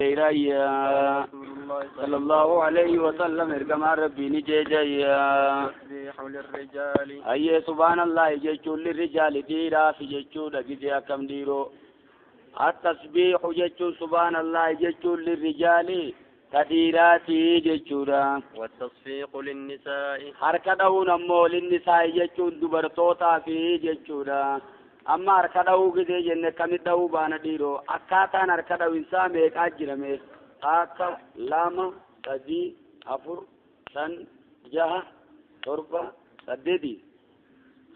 رسول الله صلى الله عليه وسلم ارجما ربي نجيجيا التسبيح للرجال أي سبحان الله جيتشون للرجال ديرا في جيتشون لجيجي أكم ديرو التسبيح جيتشون سبحان الله جيتشون للرجال كثيراتي جيتشورا والتصفيق للنساء harka dha'uun ammoo linnisaa'i jechuun dubartootaa fi jechuudha. Amma harka dha'uu gisee jenne kamit dha'uu baana dhiiroo akkaataan harka dha'insaa meeqaa jirame takka lama sadii afur shan jaha torba saddeeti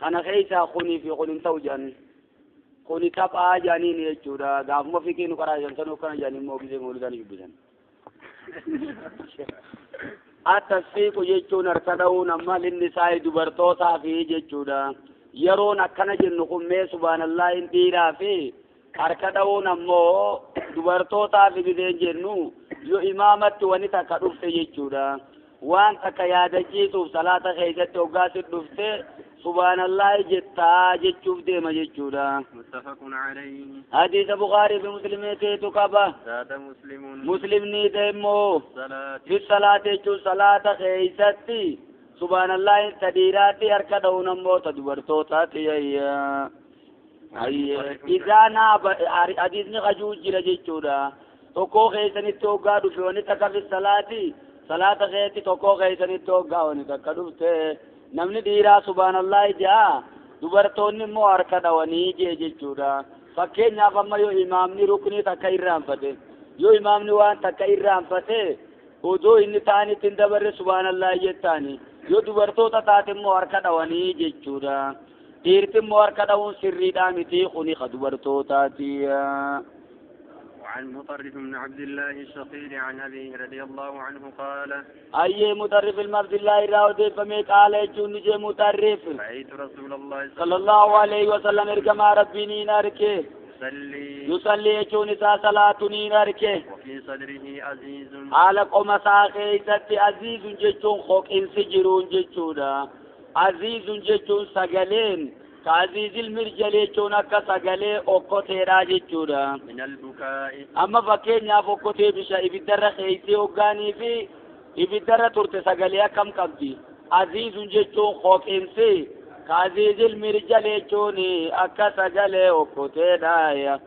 kana keessaa kunii fi kun hin ta'u jedhan kuni taphaa jedhaniin jechuudha gaafuma fiqii nu karaa jedhan sanuu kana jedhanii immoo gisee moolidaan dubbisan. Atasfiiqu jechuun harka dha'uun amma linnisaa'i dubartootaa fi jechuudha. Yeroon akkana jennu kun mee subhaanallahi dhiiraa fi harka dha'uun ammoo dubartootaa fi giseen jennu yoo imaamatti wani takka dhufte jechuudha. Waan takka yaadachiisuuf salaata keessatti hoggaasi dhufte subhaanallahi jettaa jechuuf deema jechuudha. متفق عليه Hadiisa Bukaarii fi Muslimeetu qaba. زاد مسلم Muslimni immoo الصلاة fi salaata jechuun salaata keessatti subhaanallahi sadiiraatti harka dha'uun ammoo ta dubartootaati ayya. Izaa hadiisni qajuu jira jechuudha. Tokkoo keessanitti hoggaa dhufe wani takka fi salaati salaata keessatti tokkoo keessanitti hoggaa wani takka dhufte namni dhiiraa subhaanallahi jaa dubartoonni immoo harka dhawanii jee jechuudha. Fakkeenyaaf amma yoo imaamni ruknii takka irraanfate yoo imaamni waan takka irraanfate odoo inni ta'anitti hin dabarre subhaanallahi jettaani yoo dubartoota taate immoo harka dhawanii jechuudha. Dhiirti immoo harka dhawuun sirriidhaa miti kuni ka dubartootaati. وعن مطرف بن عبد الله الشخير عن أبيه رضي الله عنه قال Ayyee mutarrif ilma Abdullaahi irraa odeeffamee qaala jechuun ni jee mutarrif. رأيت رسول الله صلى الله عليه وسلم ergamaa rabbii niin arke. يصلي Yusalli jechuun isaa salaatu niin arke. وفي صدره أزيز Haala qoma isaa keessatti aziizun jechuun hoqinsi jiruun jechuudha. Aziizun jechuun sagaleen ka aziizil mirjal jechuun akka sagalee okkoteedha jechuudha. من البكاء Amma fakkeenyaaf okkotee bishaan ibiddarra keessee hoggaanii fi ibiddarra turte sagalee akkam qabdi. Aziizun jechuun hoqinsi ka aziizil mirjal jechuun akka sagalee okkoteedha.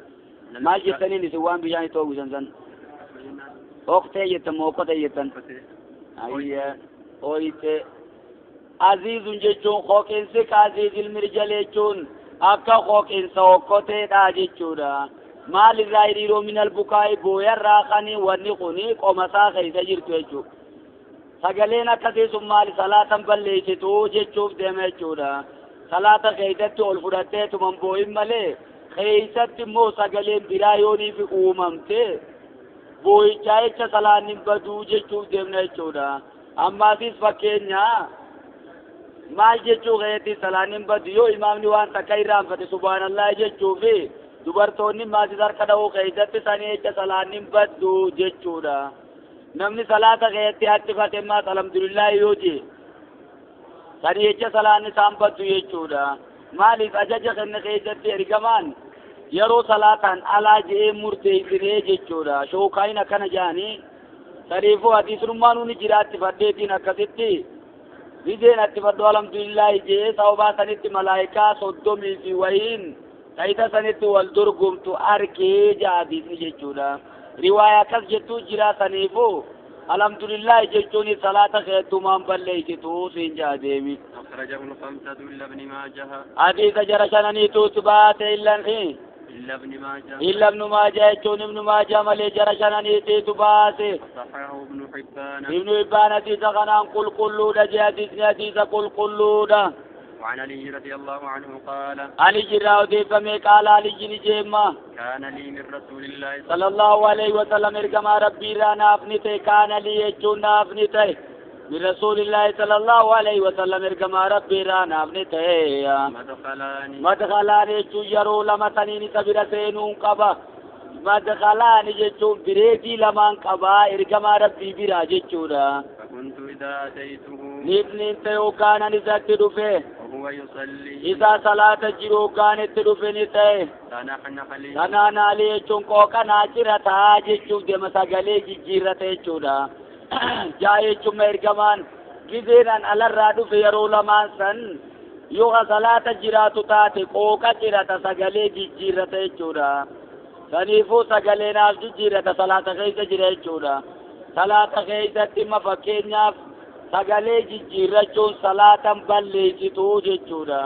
Maal jettaniin isin waan bishaan itti oomishan san? Oktee jettan moo okkotee jettan? Ayya, ooyite. Aziizun jechuun hoqinsi ka aziizil mirjal jechuun akka hoqinsa okkoteedha jechuudha. Maal irraa hiriiroo minal bukaa'i booyarraa kani wanni kuni qomasaa keessa jirtu jechuudha. Sagaleen akkasii sun maali salaatan balleessitu jechuuf deema jechuudha. Salaata keessatti ol fudhattee tuman boo'in malee keessatti immoo sagaleen biraa yooniif uumamte boo'ichaa jecha salaan hin baduu jechuuf deemna jechuudha. Ammaasis fakkeenya maal jechuu keessatti salaan hin badu yoo imaamni waan takka irraanfate subhaanallahi jechuufi dubartoonni maasis harka dha'uu keessatti sanii jecha salaan hin baddu jechuudha. Namni salaata keessatti hattifate maas alhamdulillahi yoo jee sanii jecha salaan isaan baddu jechuudha. Maaliif ajaja kenne keessatti ergamaan yeroo salaataan alaa je'ee murteessinee jechuudha. Shookaayina akkana jedhanii saniifuu hadiisummaan ni jira attifadheetiin akkasitti Gizeen attifadhu alhamdulillahi je'ee sababaa sanitti malaayikaa 30 fi wayiin tayita sanitti wal dorgomtu arkee ja'a hadiisni jechuudha. Riwaaya akkas jettuu jira saniifuu alhamdulillahi jechuun salaata keettumaan balleessitu siin ja'a deemi. أخرجه الخمسة إلا ابن ماجه Hadiisa jara shananiituutu baate illan إلا ابن ماجه illa ibnu maajaa jechuun ibnu maajaa malee jara shananiitiitu baase. صححه ابن حبان Ibnu Hibbaan hadiisa kanaan qulqulluudha jee hadiisni hadiisa qulqulluudha. وعن علي رضي الله عنه قال Ali jirraa odeeffamee qaala Ali ni jeemma. كان لي من رسول الله صلى الله عليه وسلم ergamaa rabbii irraa naaf ni ta'e kaana lii jechuun naaf ni ta'e. من رسول الله صلى الله عليه وسلم ergamaa rabbii irraa naaf ni ta'e. مدخلان Madkhalaan jechuun yeroo lama saniin isa bira seenuun qaba. Madkhalaan jechuun bireetii lamaan qabaa ergamaa rabbii biraa jechuudha. فكنت إذا أتيته Nifni ta'e hoggaanan isatti dhufe. وهو وهو يصلي إذا صلاة جرو كانت تدفني تأي تنحنح لي تنانا لي چونکو کنا چرتا جچو دے مساگلے ججیرتے چودا جائے چم ارگمان گزیران الر dhufe yeroo lamaan san yoo salaata jiraatu taate qooqa cirata sagalee jijjiirrata jechuudha. Saniifuu sagalee naaf jijjiirrata salaata keessa jira jechuudha. Salaata keessatti ma fakkeenyaaf sagalee jijjiirrachuun salaatan balleessituu jechuudha.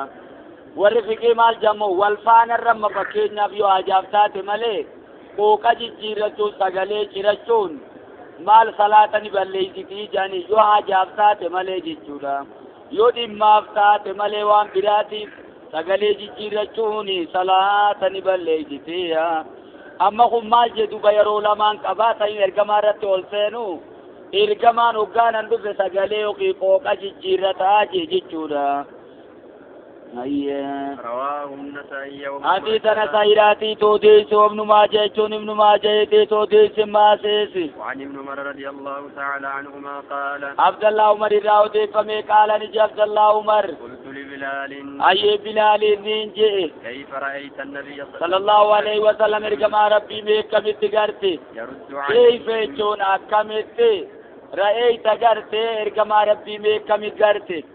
Warri fiqii maal jedhamu wal faanarra ma fakkeenyaaf yoo ajaaf taate malee qooqa jijjiirrachuun sagalee cirachuun maal salaata ni balleessitii jedhanii yoo hajaaf taate malee jechuudha. Yoo dhimmaaf taate malee waan biraatiif sagalee jijjiirrachuun salaata ni balleessitii. Amma kun maal jedhu yeroo lamaan qabaa ta'in ergamaa irratti ol seenu ergamaan hoggaanan dhufe sagalee yookiin qooqa jijjiirrataa jechuudha. رواه النسائي حديث نسائي توديس وابن ماجه جون ابن ماجه توديس ما سيس وعن ابن عمر رضي الله تعالى عنهما قال عبد الله عمر راودي فمي قال نجي عبد الله عمر قلت لبلال أي بلال نينجي كيف رأيت النبي صلى الله عليه وسلم ارجما ربي ميكمت غرتي يرد عليه كيف جون أكمت رأيت غرتي ارجما ربي ميكمت غرتي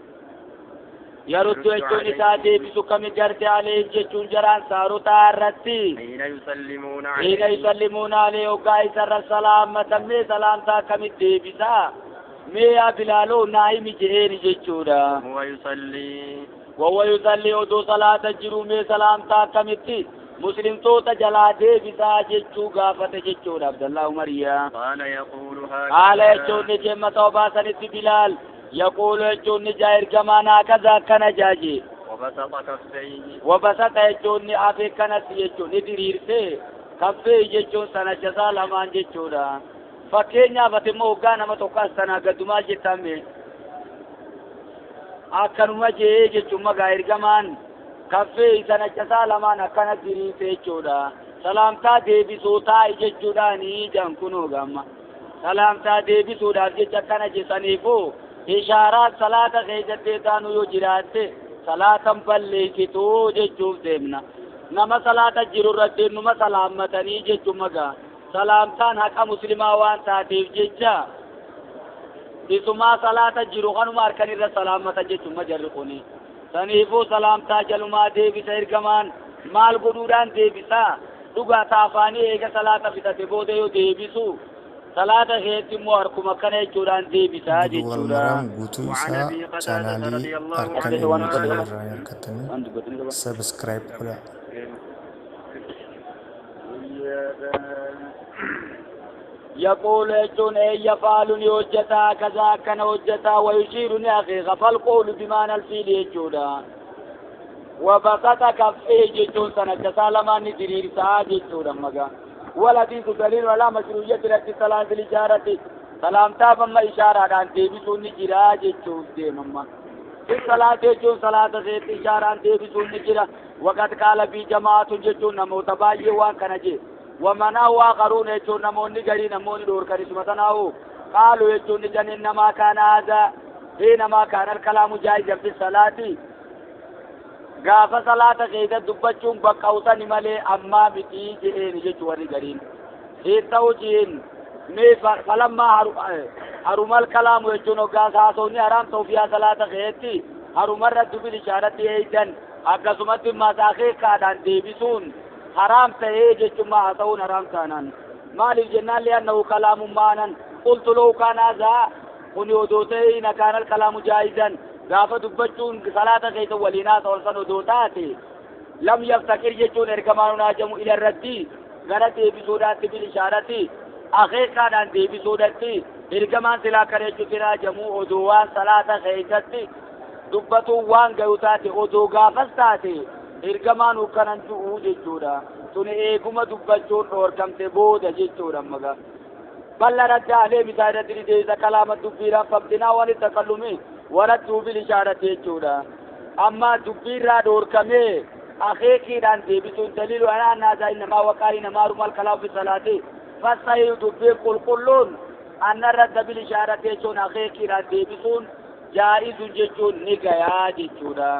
يرد يجون سادي بسكم جرت عليه جون جران سارو تارتي حين يسلمون عليه حين يسلمون عليه وقايس السلام تمي سلام تا كم ديبسا مي يا بلالو نايم جهين جچودا هو يصلي وهو يصلي ودو صلاة جرو مي سلام تا كم تي مسلم تو تجلا ديبسا جچو غافت جچودا عبد الله عمر يا قال يقول هكذا قال جون جمع توبه سنت بلال يقول جون جاير كمانا كذا كان جاجي وبسط كفيه وبسط جون افي كان سيجون ديريرسه كفيه جون سنة جزا لمان جچودا فكينيا فتمو غانا ما توكا سنة قدما جتامه اكنما جي جچوما غاير كمان كفيه سنة جزا لمان اكن ديريرسه جودا سلامتا ديبي سوتا جچودا ني جان كنو غاما سلامتا ديبي سودا جچ كان جسنيفو إشارات صلاة خيجت تانو يو جرات صلاة بلّيكتو جچوف ديمنا نما صلاة جرو رد نما سلامتني جچو مگا سلامتان حق مسلما وان تاتيف جچا بسما صلاة جرو خنما أركن الر سلامتا جچو مجرقوني سنيفو سلامتا جلما ديبي سيرگمان مال قدودان ديبسا دوغا تافاني ايگا صلاة فتاته بوده يو ديبسو صلاة خيرتي مو هركم كنه جوران ديبسا جچودا guutuu isaa chaanaalii harkan inni irraa argatanii subscribe godhaa. يقول جون يفعل يوجتا كذا كان وجتا ويشير يا فالقول بمعنى الفيل جودا وبسط كفيه جون سنة سلمان درير سا جودا مغا والحديث دليل على مشروعية رد السلام بالإشارة سلامتا فما إشارة عن ديبسون جرا جچون ديمما في الصلاة جون صلاة سيت إشارة عن ديبسون جرا وقد قال في جماعة جچون نمو تبايي وان كنجي ومنا واخرون جچون نمو نغري نمو دور كري سمتناو قالوا جچون جن انما كان هذا حينما كان الكلام جائزا في الصلاة gaafa salaata keessa dubbachuun bakka utani malee ammaa miti jedheen jechuu warri gariin hin ta'u jeen mee falammaa harumal kalaamu jechuun hoggaa haasofni haraam ta'u fiyaa salaata keessatti harumarra dubbil ishaaratti eeydan akkasumatti mataa keekaadhaan deebisuun haraam ta'ee jechuun maa haasa'uun haraam taanaan maaliif jennaan li'annahu kalaamun maanan qultu law kaana hazaa kuni odoo ta'e ina kaana alkalaamu jaa'izan gaafa dubbachuun salaata keessa waliin haasa'an san odoo taate lam yaftakir jechuun ergamaan naajamu ila irratti gara deebisuudhaatti bil ishaarati akeekaadhaan deebisuudhaatti ergamaan silaa kana jechuutti naajamu odoo waan salaata keessatti dubbatuun waan gayu taate odoo gaafas taate ergamaan hukkanan du'uu jechuudha tuni eeguma dubbachuun dhoorkamte booda jechuudha maga balla radda alee bisaa irratti dideessa kalaama dubbiidhaan fabtinaa waan itti takallumi waraddu bil ishaarati jechuudha amma dubbiirraa dhoorkamee akeekiidhaan deebisuun daliilu anaa naasaa innamaa waqaalii namaa rumal kalaamu fi salaati fasahihu dubbiin qulqulluun anna radda bil ishaarati jechuun akeekiidhaan deebisuun jaa'izu jechuun ni gayaa jechuudha.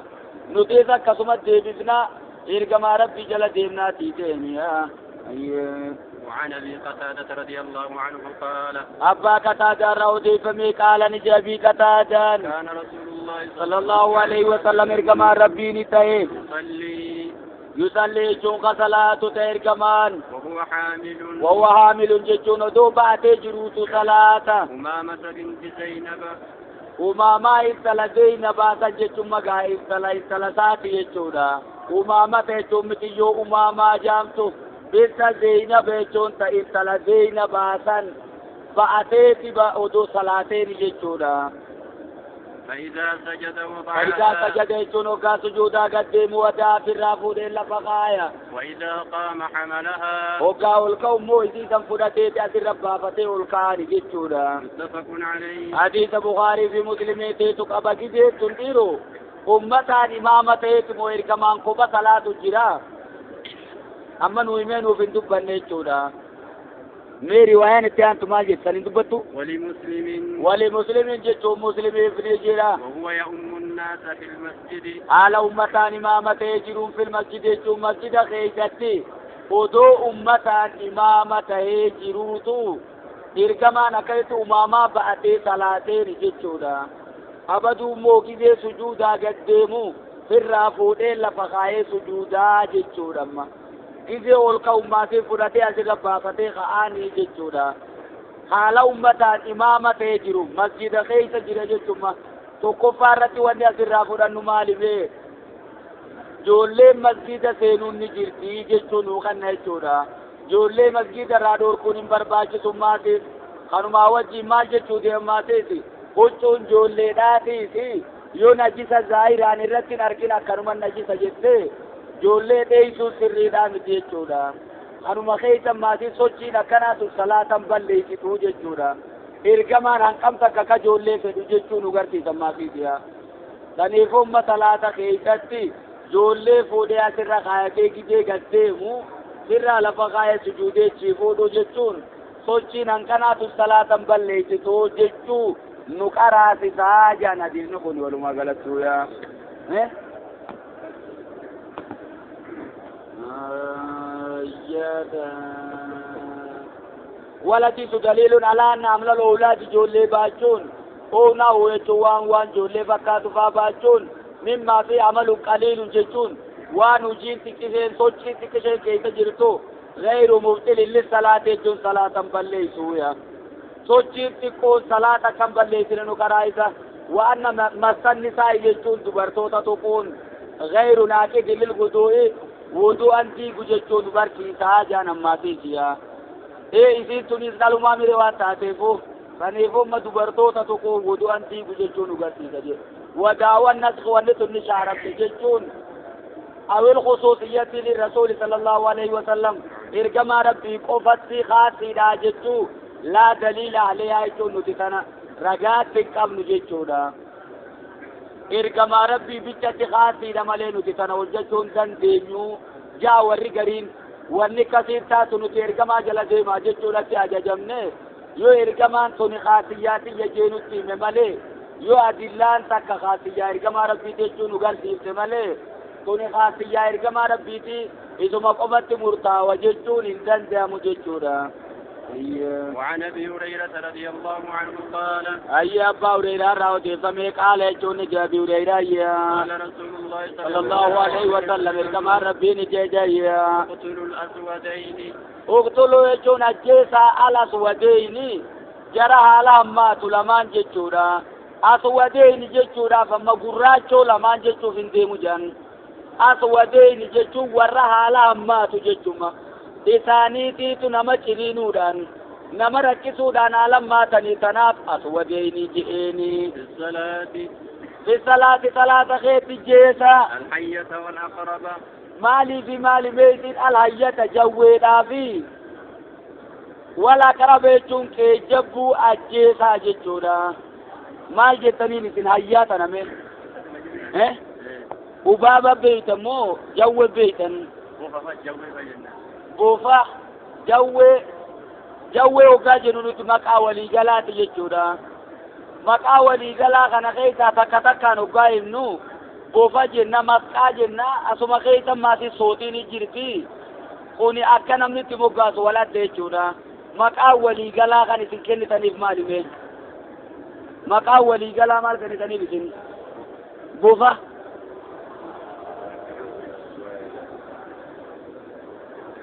Nutis akkasuma deebifnaa ergamaa rabbii jala deemnaatii deemi. وعن أبي قتادة رضي الله عنه قال أبا قتادة رأودي فمي قال نجي أبي قتادة كان رسول الله صلى الله عليه وسلم إرجما ربي نتاي يصلي يصلي جون صلاة إرجمان وهو حامل وهو حامل جون دو باتي جروت صلاة أمامة بنت زينب أمامة إنتلا زينب سجتم مغا إنتلا إنتلا ساتي جودا أمامة جومتي أمامة جامتو بنت زينب جون تا إنتلا زينب سن باتي با أدو صلاتين جودا فإذا سجد وضعها فإذا سجد جون کا سجودا قدم ودا في الرافود لفقايا وإذا قام حملها وقا القوم موزي تنفرتي تأثير ربا فتي القاني جتودا متفق عليه حديث بخاري في مسلم تيتك أبا كده تنطيرو أمتان إمامة مو إركمان قبا صلاة الجرا أما نويمين وفين دبان نيتودا مي رواية نتيان تمال جتسانين دبتو ولمسلم ولمسلم جتو مسلم في جرا وهو يؤم الناس في المسجد على أمتان إمامة يجرون في المسجد جتو مسجد خيشتي ودو أمتان إمامة يجروتو إركمان أكيت أماما بأتي صلاتين جتودا أبدو موكي سجودا قدمو في الرافودين لفقاي سجودا جتودا ما إذا أولك أمتي فرتي أزل بافتي خاني جتودا حال أمتان إمامة يجرو مسجد خيس جرا جتوما تو كفارتي واني أزل رافودا نمالي بي جولي مسجد سينون نجرتي جتونو خنا جتودا جولي مسجد رادور كونين برباچ سماتي خنما وجي مال جتو دي ماتي huccuun joolleedhaatiisi yoo najisa zaahiraan irratti hin argin akkanuma najisa jette joollee dheeysuun sirriidhaa miti jechuudha. Kanuma keessa maatiin sochiin akkanaatu salaatan balleessituu jechuudha. Ergamaan hanqam takka ka joollee fedhu jechuu nu garsiisan maatiitiya. Kanaafuu umma salaata keessatti joollee fuudhee asirra kaayatee gidee gad deemu sirraa lafa kaayee sujuudee achii fuudhuu jechuun sochiin hanqanaatu salaatan balleessituu jechuu nu qaraasisaa jaan hadiisni kun walumaa galattuu yaa. ولديس دليل على أن عمل الأولاد جولي باجون أونا ويتوان وان جولي فكاتو فاباجون مما في عمل قليل جتون وان وجين تكشين سوچين تكشين كيف جرتو غير مبتل للصلاة جون صلاة بليسويا سوچين تكون صلاة كم بليسين نكرايسا وأن مس النساء جتون دبرتوتا تكون غير ناقض للوضوء وضوء ديغو جتون بركيسا جان أماتي ee isiin tunis dhalumaa miree waan taateefu kaniifuu amma dubartoota tokko wudu'an diigu jechuun nu garsiisa jedhe wadaawwan nasxi wanni tunni shaaramte jechuun awil khusuusiyyatti lirrasuuli sallallahu alaihi wasallam ergamaa rabbii qofatti khaasiidha jechuu laa daliila aleehaa jechuun nuti kana ragaatti hin qabnu jechuudha. Ergamaa rabbii bichatti khaasiidha malee nuti kana hojjechuu hin dandeenyu jaa warri gariin wanni kasiin taatu nuti ergamaa jala deemaa jechuudhatti ajajamne yoo ergamaan tuni khaasiyyaa tiyya jeenutti hime malee yoo adillaan takka khaasiyyaa ergamaa rabbii jechuu nu garsiifte malee tuni khaasiyyaa ergamaa rabbiiti isuma qofatti murtaawa jechuun hin danda'amu jechuudha. وعن أبي هريرة رضي الله عنه قال أي أبا هريرة راوتي فمي قال يجون أبي هريرة قال رسول الله صلى الله عليه وسلم كما ربي نجي اقتلوا الأسودين اقتلوا يجون الجيسا الأسودين جرى على ما تلمان جتورا أسودين جتورا فما قراتشو لمان جتو فندي مجان أسودين جتو ورها على ما تجتوما isaaniitiitu nama ciniinuudhaan nama rakkisuudhaan haala maatanii tanaaf aswadeyni je'eeni. Fi salaata keetti jeesa. Alhayyata wal aqraba. Maaliifi maali meetiin alhayyata jawweedhaafi wal aqraba jechuun qeejjabbuu ajjeesaa jechuudha. Maal jettaniin isin hayyaa tana mee? Ubaaba beeytan moo jawwe beeytan? Bofa jawwe jawwe hoggaa jennu nuti maqaa waliigalaati jechuudha. Maqaa waliigalaa kana keessaa takka takkaan hoggaa himnu Bofa jenna maqaa jenna asuma keessa maatii sootiin jirti. Kuni akka namni itti moggaasu wal adda jechuudha. Maqaa waliigalaa kan isin kennitaniif maali mee? Maqaa waliigalaa maal kennitaniif isin? Bofa.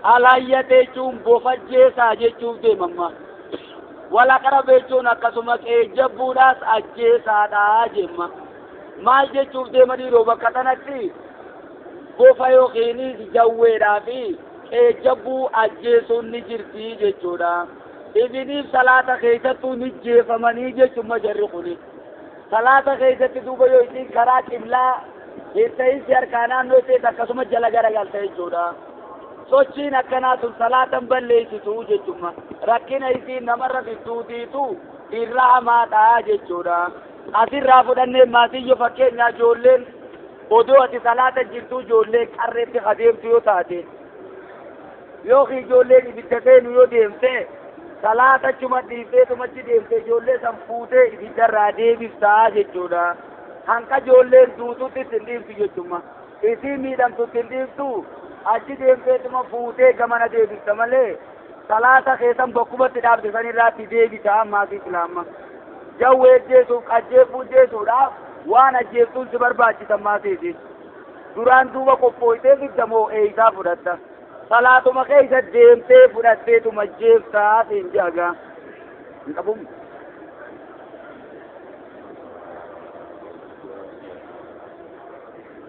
Alaayyate jechuun bofa jeesaa jechuuf deemamma. Walaqara jechuun akkasuma qeejjabbuudhaas ajjeesaadhaa jemma. Maal jechuuf deema dhiiroo bakka kanatti bofa yookiinis jawweedhaa fi qeejjabbuu ajjeesuun ni jirti jechuudha. Ibiniif salaata keessattuu ni jeefamanii jechuudha jarri kuni. Salaata keessatti duuba yoo isin karaa qiblaa hin ta'in si harkaa naannoo ta'es akkasuma jala garagalta jechuudha. Sochiin akkanaa sun salaatan balleessitu jechuudha. Rakkina isiin namarra fidduutiitu irra hamaadha jechuudha. Asirraa fudhannee maatiyyoo fakkeenyaa ijoolleen odoo ati salaata jirtu ijoollee qarreetti adeemtu yoo taate yookiin ijoolleen ibidda seenu yoo deemte salaata achuma dhiifteetumachi deemte ijoollee san fuutee ibiddarraa deebiftaa jechuudha. Hanqa ijoolleen duututti ittiin dhiiftu jechuudha. Isii miidhamtutti hin dhiiftu achi deemteetuma fuutee gamana deebifta malee salaata keessan bakkumatti dhaabde sanirraatti deebita ammaas islaama. Jawwee ajjeesuuf ajjeefuu jeesuudhaaf waan ajjeeftuun si barbaachisan maasiiti. Duraan duuba qophooytee fiddamoo eeysaa fudhatta. Salaatuma keessa deemtee fudhatteetuma ajjeeftaa siin jedhaga. Hin qabuun.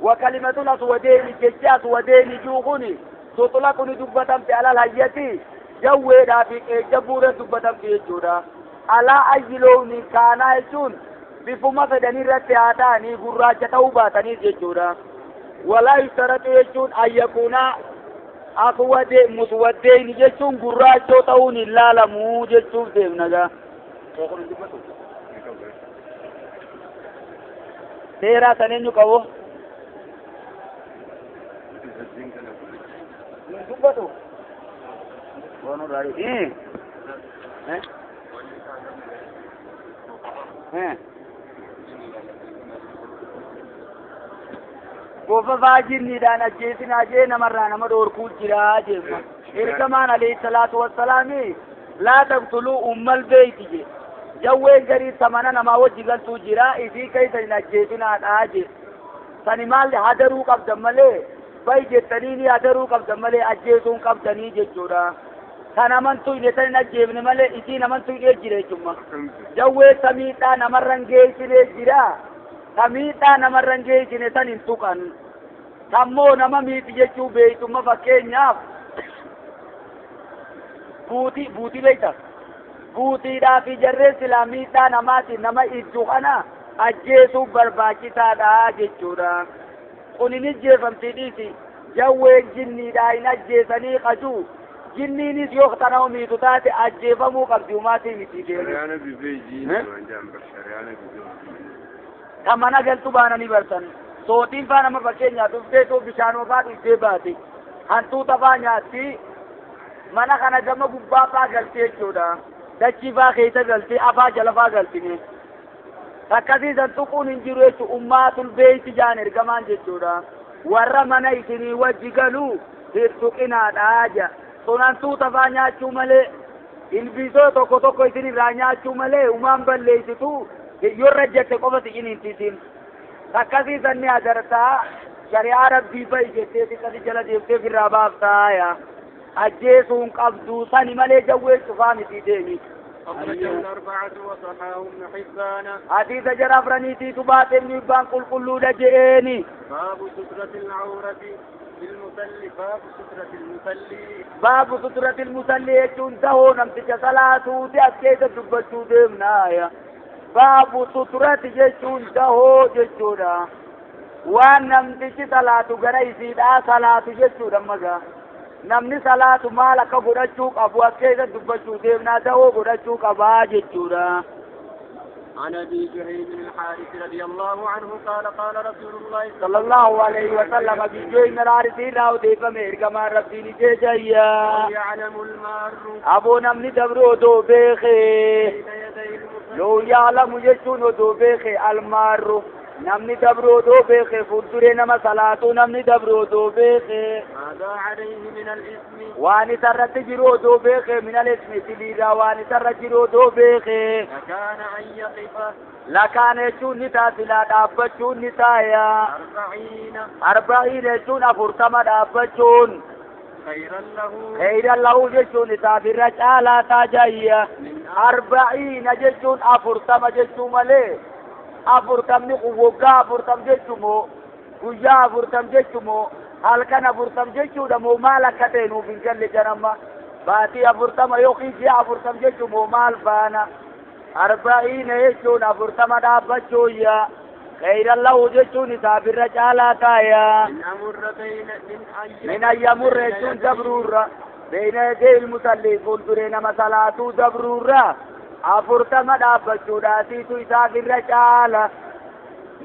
وكلمة الأسودين جج أسودين جوغني تطلقني دبتم في على الهيئة جوّدا في جبورة دبتم في جودا على أي لون كان يجون بفما فدني رتياتاني غراجة توباتني جودا ولا يشترط يجون أن يكون أسود مسودين يجون غراجة تون إلا لمو ججون ديمنا تيرا سنين يقوه dubbatu bofa faajinniidhaan ajjeesinaa jee namarraa nama dhoorkuu jiraa jeemma. Ergamaan alayhi salaatu wassalaami laa taqtuluu ummal beeyti jee. Jawween garii samana namaa wajji galtuu jira isii keessa hin ajjeesinaadhaa jee. Sani maal hadaruu qabdan malee bay jettanii ni hadaruu qabdan malee ajjeesuun qabdanii jechuudha. Kan amantuu hin hin ajjeefne malee isiin amantuu hin jira jechuudha. Jawwee samiidhaa namarra hin geessine jira. Samiidhaa namarra hin geessine san hin tuqan. Sammoo nama miiti jechuu beeytumma fakkeenyaaf buutii beeyta. Buutiidhaa fi jarreen silaa miidhaa namaatiin nama iddu kana ajjeesuun barbaachisaadha jechuudha. Kun hin ajjeefamti dhiisi. Jawween jinniidhaa hin ajjeesanii qajuu. Jinniinis yoo tana miitu taate ajjeefamuu qabdi umaatii miti deemu. Kan mana galtu baananii bartan. Sootiin faa nama fakkeenyaaf dhufteetoo bishaanuma faa dhuftee baate. Hantuuta faa nyaatti. Mana kana gama gubbaa faa galtee jechuudha. Dachii faa keessa galtee afaa jala faa galtine. Akkasiisan tuquun hin jiru jechuudha. Ummaatul beeyti jaan ergamaan jechuudha. Warra mana isinii wajji galuu hin tuqinaadhaa jaa. Sun hantuuta faa nyaachuu malee ilbiisoo tokko tokko isin irraa nyaachuu malee umaan balleessitu yoo irra jette qofa si'in hin tiisin. Akkasiisan ni agartaa shari'aa rabbii bahi jettee xiqqati jala deemtee ofirraa baaftaa yaa. Ajjeesuun qabdu sani malee jawwee cufaa miti deemi. أخرجه الأربعة وصححه ابن حبان. حديث جرى فرنيتي تبات ابن حبان قل قل لجئني. باب سترة العورة للمصلي. باب سترة المصلي. باب سترة المصلي يجون دهو نمتك صلاة تأكيد دبتو دمنا. باب سترة يجون دهو جتونا. وان نمتك صلاة غريسي دا صلاة جتونا مغا. Namni salaatu maal akka godhachuu qabu as keessa dubbachuu deemnaa ta'uu godhachuu qabaa jechuudha. عن أبي جهيم الحارث رضي الله عنه قال قال رسول الله صلى الله عليه وسلم أبي جهيم الحارث راو ديفم إرجما ربي نجيا يعلم المار أبو نمني دبرو دو بيخي لو يعلم يشون دو بيخي المار Namni dabru odoo beeke fuulduree nama salaatu namni dabru odoo beeke. ماذا عليه من الإثم Waan isarratti jiru odoo beeke من الإثم siliirraa waan isarra jiru odoo beeke. لكان أن يقف لكان jechuun ni taasila dhaabbachuun ni taaya. 40 40 jechuun 40 dhaabbachuun. خيرا له خيرا له jechuun isaaf irra caalaa taajayya. من 40 jechuun 40 jechuu malee 40 kun waggaa 40 jechumoo guyyaa 40 jechumoo halkan 40 jechuudha moo maal akka ta'e nuuf hin galle janamma. Baatii 40 yookiin ji'a 40 jechumoo maal baana. 40 jechuun 40 dhaabbachuuyya. خيرا له jechuun isaaf irra caalaa taaya. من أمر بين من أن من أن يمر jechuun dabruurra بين يدي المصلي fuulduree nama salaatuu dabruurra 40 dhaabbachuudhaatiitu isaaf irra caala.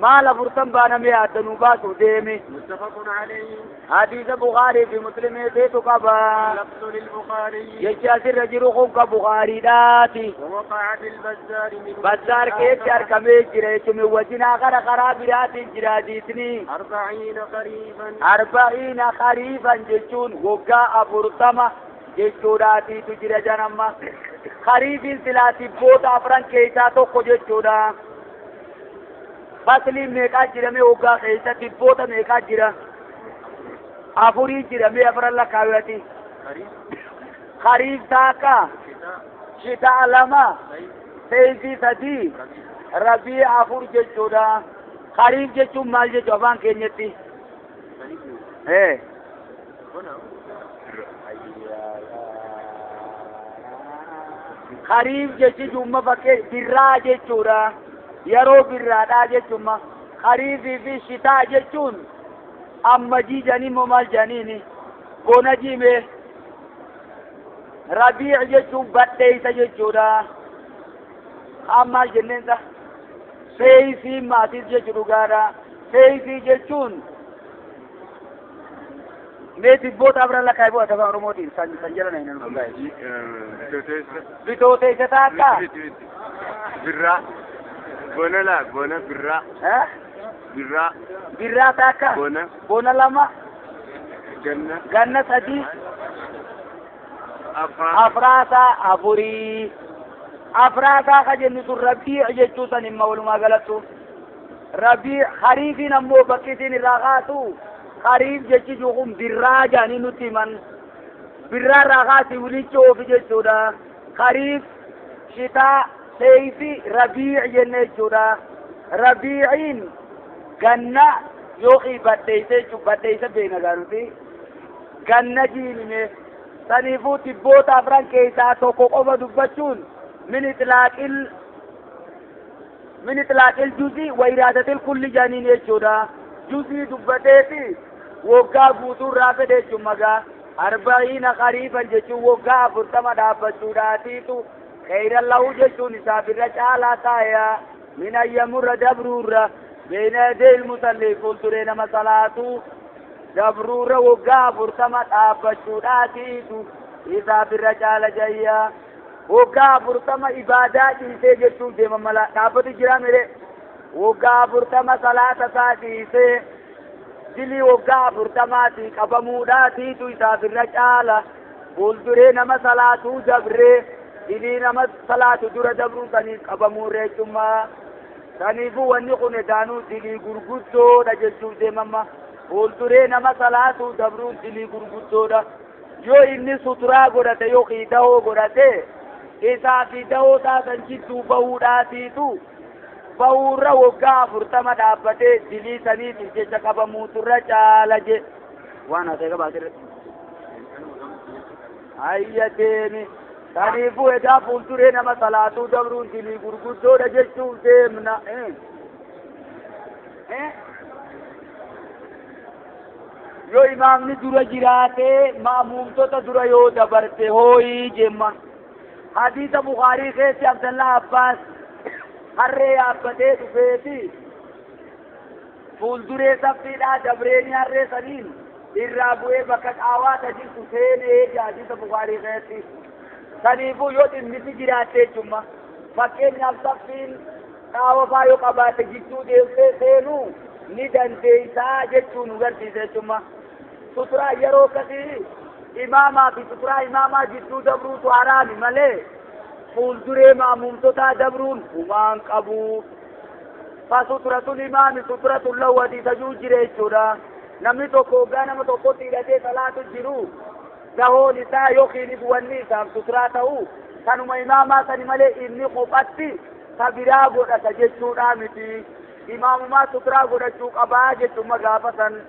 Maal 40 baanamee addanuu baasu deemi. متفق عليه Hadiisa Bukaarii fi Muslimeetiitu qaba. لفظ للبخاري Jechi asirra jiru kun ka Bukaariidhaati. ووقع في البزار من Bazzaar keessatti argamee jira jechuun wajjinaa kara karaa biraatiin jira hadiisni. 40 خريفا 40 khariifan jechuun waggaa 40 jechuudhaatiitu jira janamma. Khariifiin silaa tibboota 4 keessaa tokko jechuudha. Fasliin meeqaa jira mee waggaa keessa tibboota meeqaa jira? 4 jira mee 4 lakkaawwati. خريف Khariif takka, شتاء shitaa 2, صيف seeyfii 3, ربيع rabii 4 jechuudha. Khariif jechuun maal jechuu afaan keenyatti? خريف هنا Khariif jechuun fakkee birraa jechuudha. Yeroo birraadhaa jechuun khariifii fi shitaa jechuun amma jiijanii moo maal jedhaniini bona jiime. Rabii jechuun badheessa jechuudha. Amma maal jenneensa? Seeyfii maatiis jechuu dhugaadha. Seeyfii jechuun mee tibboota 4 lakkaa'ee bu'ata afaan Oromootiin san jala na hin Bitooteessa taakka. Birraa bona laa bona birraa birraa Birraa takka. bona Bona 2, ganna ganna 3, afraasaa afraasaa 4. Afraasaa ka jennu sun rabii jechuu san himma walumaa galattu. Rabii khariifiin ammoo bakki isiin irraa kaatu khariif jechi kun birraa jedhanii nutti himan. Birraa irraa kaasi wilicha oofi jechuudha. Khariif, shitaa, seeyfi, rabii jenne jechuudha. Rabii'iin ganna yookiin badheessa jechuudha. Badheessa beekna gaaruti. Ganna jiinime. Saniifuu tibboota 4 keessaa tokko qofa dubbachuun min itlaaqil juzii wa iraadatil kulli jedhaniin jechuudha. Juzii dubbateeti waggaa guutuu irraa fedhe jechuun magaa 40 khariifan jechuun waggaa 40 dhaabbachuudhaatiitu khayran lahu jechuun isaaf irra caalaa taaya. Min an yamurra dabruurra beeyna yadayil musalli fuulduree nama salaatuu dabruurra waggaa 40 dhaabbachuudhaatiitu isaaf irra caala jayya. Waggaa 40 ibaadaa dhiisee jechuun deema mala dhaabbatu jira mire. Waggaa 40 salaata isaa dhiisee dilii waggaa 40 qabamuudhaatiitu isaaf irra caala. Fuulduree nama salaatuu dabree dilii nama salaatu dura dabruu saniif qabamuurra jechuudha. Saniifuu wanni kun edaanuu dilii gurguddoodha jechuun deemamma. Fuulduree nama salaatuu dabruun dilii gurguddoodha. Yoo inni suturaa godhate yookiin dahoo godhate isaa fi dahoo taasan jidduu bahuudhaatiitu bahuurra waggaa 40 dhaabbatee dilii saniitiif jecha qabamuutu irra caala je. Waan haasa'e qabaate. Hayya deemi. Saniifuu edaa fuulduree nama salaatuu dabruun dilii gurguddoodha jechuuf deemna. Yoo imaamni dura jiraatee ma'muumtota dura yoo dabarte hooyii jemma. Hadiisa Bukaarii keessi Abdallaa Abbaas harree yaabbatee dhufeeti fuulduree saffiidhaa dabreeni harree saniin irraa bu'ee bakka qaawaa tajirtu seenee hadiisa Bukaarii keessi. Saniifuu yoo dhimmisi jiraatte jechuudha. Fakkeenyaaf saffiin Qaawa faa yoo qabaate jidduu deemtee seenuu ni dandeeysaa jechuu nu garsiisa jechumma. Suturaa yeroo akkasii imaamaa fi suturaa imaamaa jidduu dabruutu haraami malee fuulduree ma'muumtotaa dabruun humaan qabu. Fasuturatun imaami suturatun lahu hadiisa juu jira jechuudha. Namni tokko hoggaa nama tokkotti hidhatee salaatu jiru dahoon isaa yookiinis wanni isaaf suturaa ta'u kanuma imaamaa sani malee inni kophatti ta biraa godhata jechuudha miti. Imaamumaa suturaa godhachuu qabaa jechuudha gaafa san.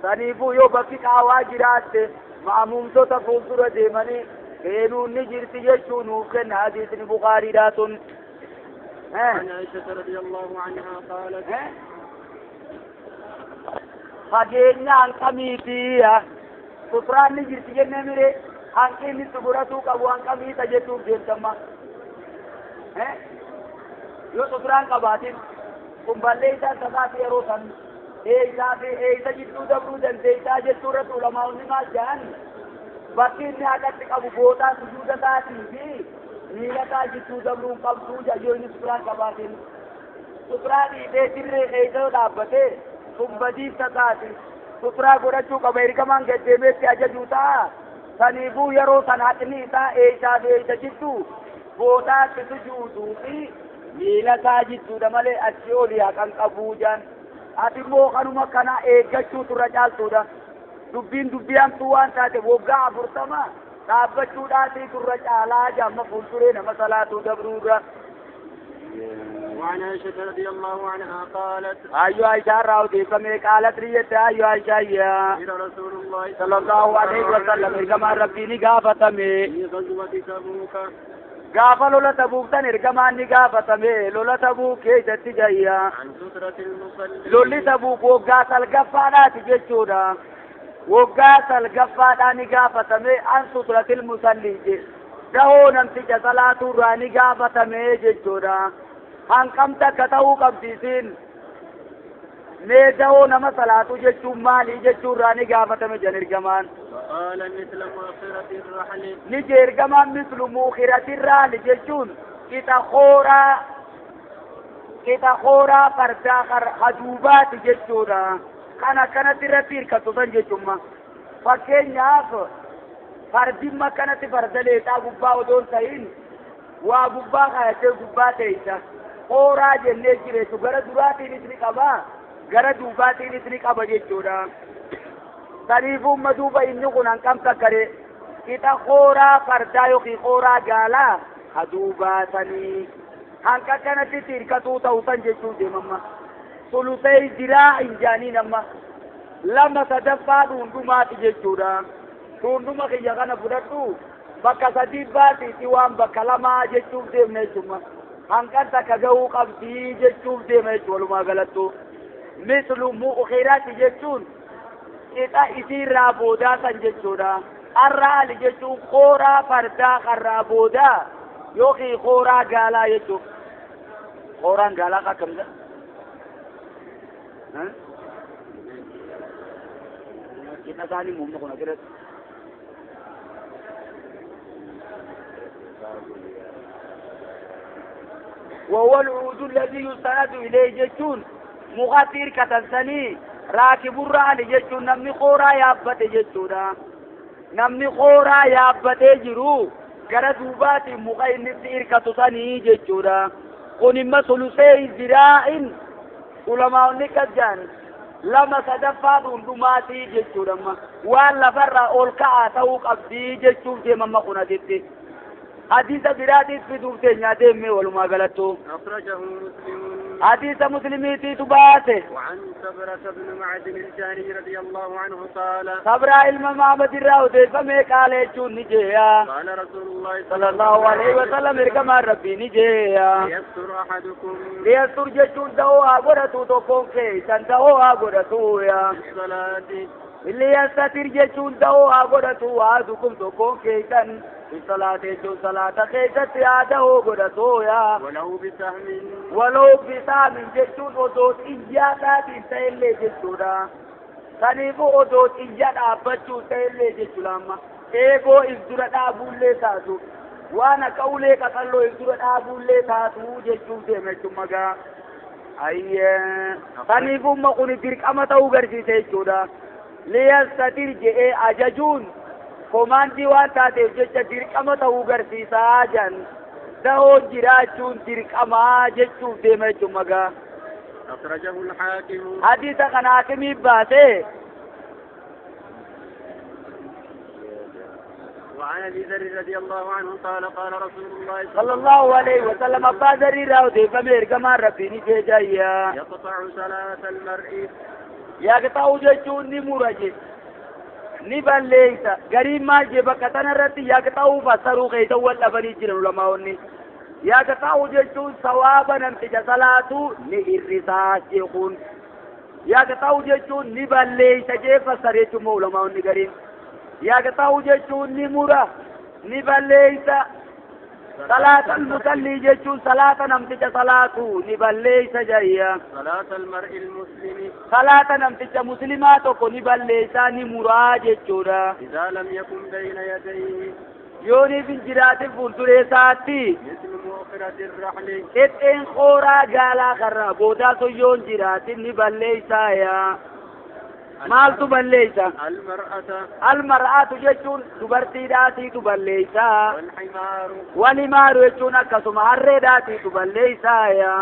Saniifuu yoo bakki qaawaa jiraatte ma'muumtota fuuldura deemanii seenuun ni jirti jechuu nuuf kenna hadiisni Bukaariidhaa tun. عن عائشة رضي الله عنها قالت Fageenya hanqamiitiya suturaan ni jirti jennee mire hanqinni si godhatuu qabu hanqamiita jechuuf deemtamma. Yoo suturaan qabaatin kun balleeysaa tasaati yeroo san eeysaa fi eeysa jidduu dabruu dandeeysaa jechuu irratti ulamaa'onni maal jedhan bakki inni haqatti qabu bootaa sujuuda isaatii fi miila isaa jidduu dabruun qabduu yoo inni suturaan qabaatin. Suturaa dhiitee dirree eeysa yoo dhaabbatee sun badiif tasaati. Suturaa godhachuu qaba ergamaan gaddeemeetti ajajuu ta'a. Saniifuu yeroo san haqni isaa eeysaa fi eeysa jidduu bootaatti sujuuduu fi miila isaa jidduudha malee achi olii haqan qabuu jaan. Ati immoo kanuma kana eeggachuu turra caaltuudha. Dubbiin dubbii hamtuu waan taate waggaa 40 dhaabbachuudhaatii turra caalaa jaamma fuulduree nama salaatuu dabruurra. وعن عائشة رضي الله عنها قالت أيها عائشة راوتي فمي قالت ريت أيها عائشة يا رسول الله صلى الله عليه وسلم كما ربي نقافتمي في غزوة تبوك gaafa lola Tabuuk tan ergamaan ni gaafatame lola Tabuuk keessatti jayya عن سترة المصلي lolli Tabuuk waggaa salgaffaadhaati jechuudha. Waggaa salgaffaadhaa ni gaafatame an suturatil musallii je dahoo namticha salaaturraa ni gaafatame jechuudha. Hanqamta akka ta'uu qabdi isiin mee dahoo nama salaatu jechuun maalii jechuurraa ni gaafatame jan ergamaan. فقال مثل مؤخرة الرحل Ni je ergamaan mislu mukhiratirraali jechuun qixa kooraa fardaa haduubaati jechuudha. Kan akkanatti irratti hirkattu san jechuudha. Fakkeenyaaf fardimma akkanatti farda leexaa gubbaa odoo hin ta'in waa gubbaa kaayatee gubbaa teessa. Kooraa jennee jireessu gara duraatiinis ni qaba gara duubaatiinis ni qaba jechuudha. Saniifuu duuba inni kun hanqam takkare qixa kooraa fardaa yookiin kooraa gaalaa haduubaatanii hanqa kanatti hirkatuu ta'u san jechuu deemamma. Sulusee jiraa hin jaaniin amma lama sadaffaa dhundhumaati jechuudha. Dhundhuma kiyya kana fudhadhu bakka sadii baasiiti waan bakka lamaa jechuuf deemna jechuudha. Hanqan takka gahuu qabdii jechuuf deema jechuudha walumaa galattu. Mislu mu'khiraati jechuun qixa isiirraa boodaa san jechuudha. Arraali jechuun kooraa fardaa karraa boodaa yookiin kooraa gaalaa jechuudha. Kooraan gaalaa akkamidha? Qixa isaanii muumna kun asirratti. وهو العود الذي يستند إليه jechuun mukatti hirkatan sanii raakiburraani jechuun namni kooraa yaabbate jechuudha. Namni kooraa yaabbatee jiru gara duubaatiin muka inni itti hirkatu sanii jechuudha. Kun imma sulusee ziraa'in ulamaa'onni akkas jedhan lama sadaffaa dhundhumaatii jechuudha. Amma waan lafarraa ol ka'aa ta'uu qabdii jechuuf deemamma kun asitti. Hadiisa biraatiif fiduuf teenyaa deemee walumaa galattu. أخرجه مسلم Hadiisa muslimiitiitu baase. وعن سبرة بن معدن الجهني رضي الله عنه قال Sabraa ilma Mahamad irraa odeeffamee qaala jechuun ni jeeya. قال رسول الله صلى الله عليه وسلم ergamaan rabbii ni jeeya. ليستر أحدكم Liyastur jechuun da'oo haa godhatu tokkoon keessan da'oo haa godhatu yaa. في الصلاة Liyastatir jechuun da'oo haa godhatu ahadukum tokkoon keessan fi salaati jechuun salaata keessatti haa da'oo godhatu yaa. ولو بسهم Waloo bisaamin jechuun odoo xiyyaadhaatiin ta'ellee jechuudha. Saniifuu odoo xiyya dhaabbachuu ta'ellee jechuudha amma. Eegoo if dura dhaabuullee taatu. Waan akka ulee qaqalloo dura dhaabuullee taatuu jechuuf deema jechuun magaa. Ayyee saniifumma kun dirqama ta'uu garsiise jechuudha. Liyastatir je'ee ajajuun komaandii waan taateef jecha dirqama ta'uu garsiisaa jan. Dahoo jiraachuun dirqamaa jechuuf deema jechuun magaa. أخرجه الحاكم. Hadiisa kana haakimii baasee. وعن أبي ذر رضي الله عنه قال قال رسول الله صلى الله عليه وسلم أبا ذر راو فمير كما ربيني جايا. يقطع صلاة المرء. يقطع جچون ني مرجي ني بليسا غريب ما جي بكتن رتي يقطع فسرو كيدا ولا بني جرن علماء يقطع جچون ثوابا نمتج صلاة ني الرسا جيخون يقطع جچون ني بليسا جي فسري چ علماء غريب يقطع جچون ني مرا ني بليسا صلاة المصلي جچون صلاة نمتج صلاة ني بليسا جايا. صلاة المرء المسلم. صلاة نمتج مسلمات کو ني بليسا ني مرا جچورا. إذا لم يكن بين يديه يوني بنجرات فولدري ساتي مثل مؤخرة الرحل اتين خورا غالا خرا بودا سو يون جرات ني بليسا يا. مالtu balleeysa. المرأة. المرأة jechuun dubartiidhaatiitu balleeysa. والحمار. والحمار jechuun akkasuma harreedhaatiitu balleeysa.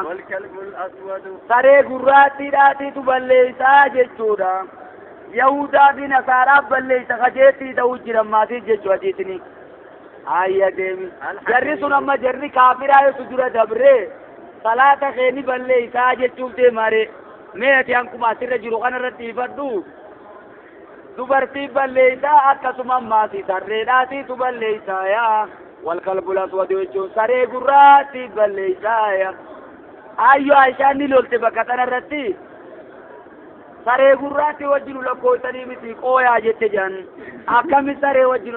والكلب الأسود. Saree gurraattiidhaatiitu balleeysa jechuudha. Yahudaa fi Nasaaraa balleeysa kajeettii ta'uu jiran maatii jechuu hadiisni. Ayya deemi. Jarri sun amma jarri kaafiraa yesu dura dabree salaata keeni balleeysaa jechuuf deemaare. Mee ati hankuma asirra jiru kanarratti ifadhu. Dubartii balleeysaa akkasuma maatii sarreedhaatiitu balleeysaa yaa. Walkalbul aswad jechuun saree gurraattii balleeysaa yaa. Ayyo Aishaan ni lolte bakka kanarratti. Saree gurraattii wajjin nu lakkooytanii miti qooyaa jette jedhan. Akkami saree wajjin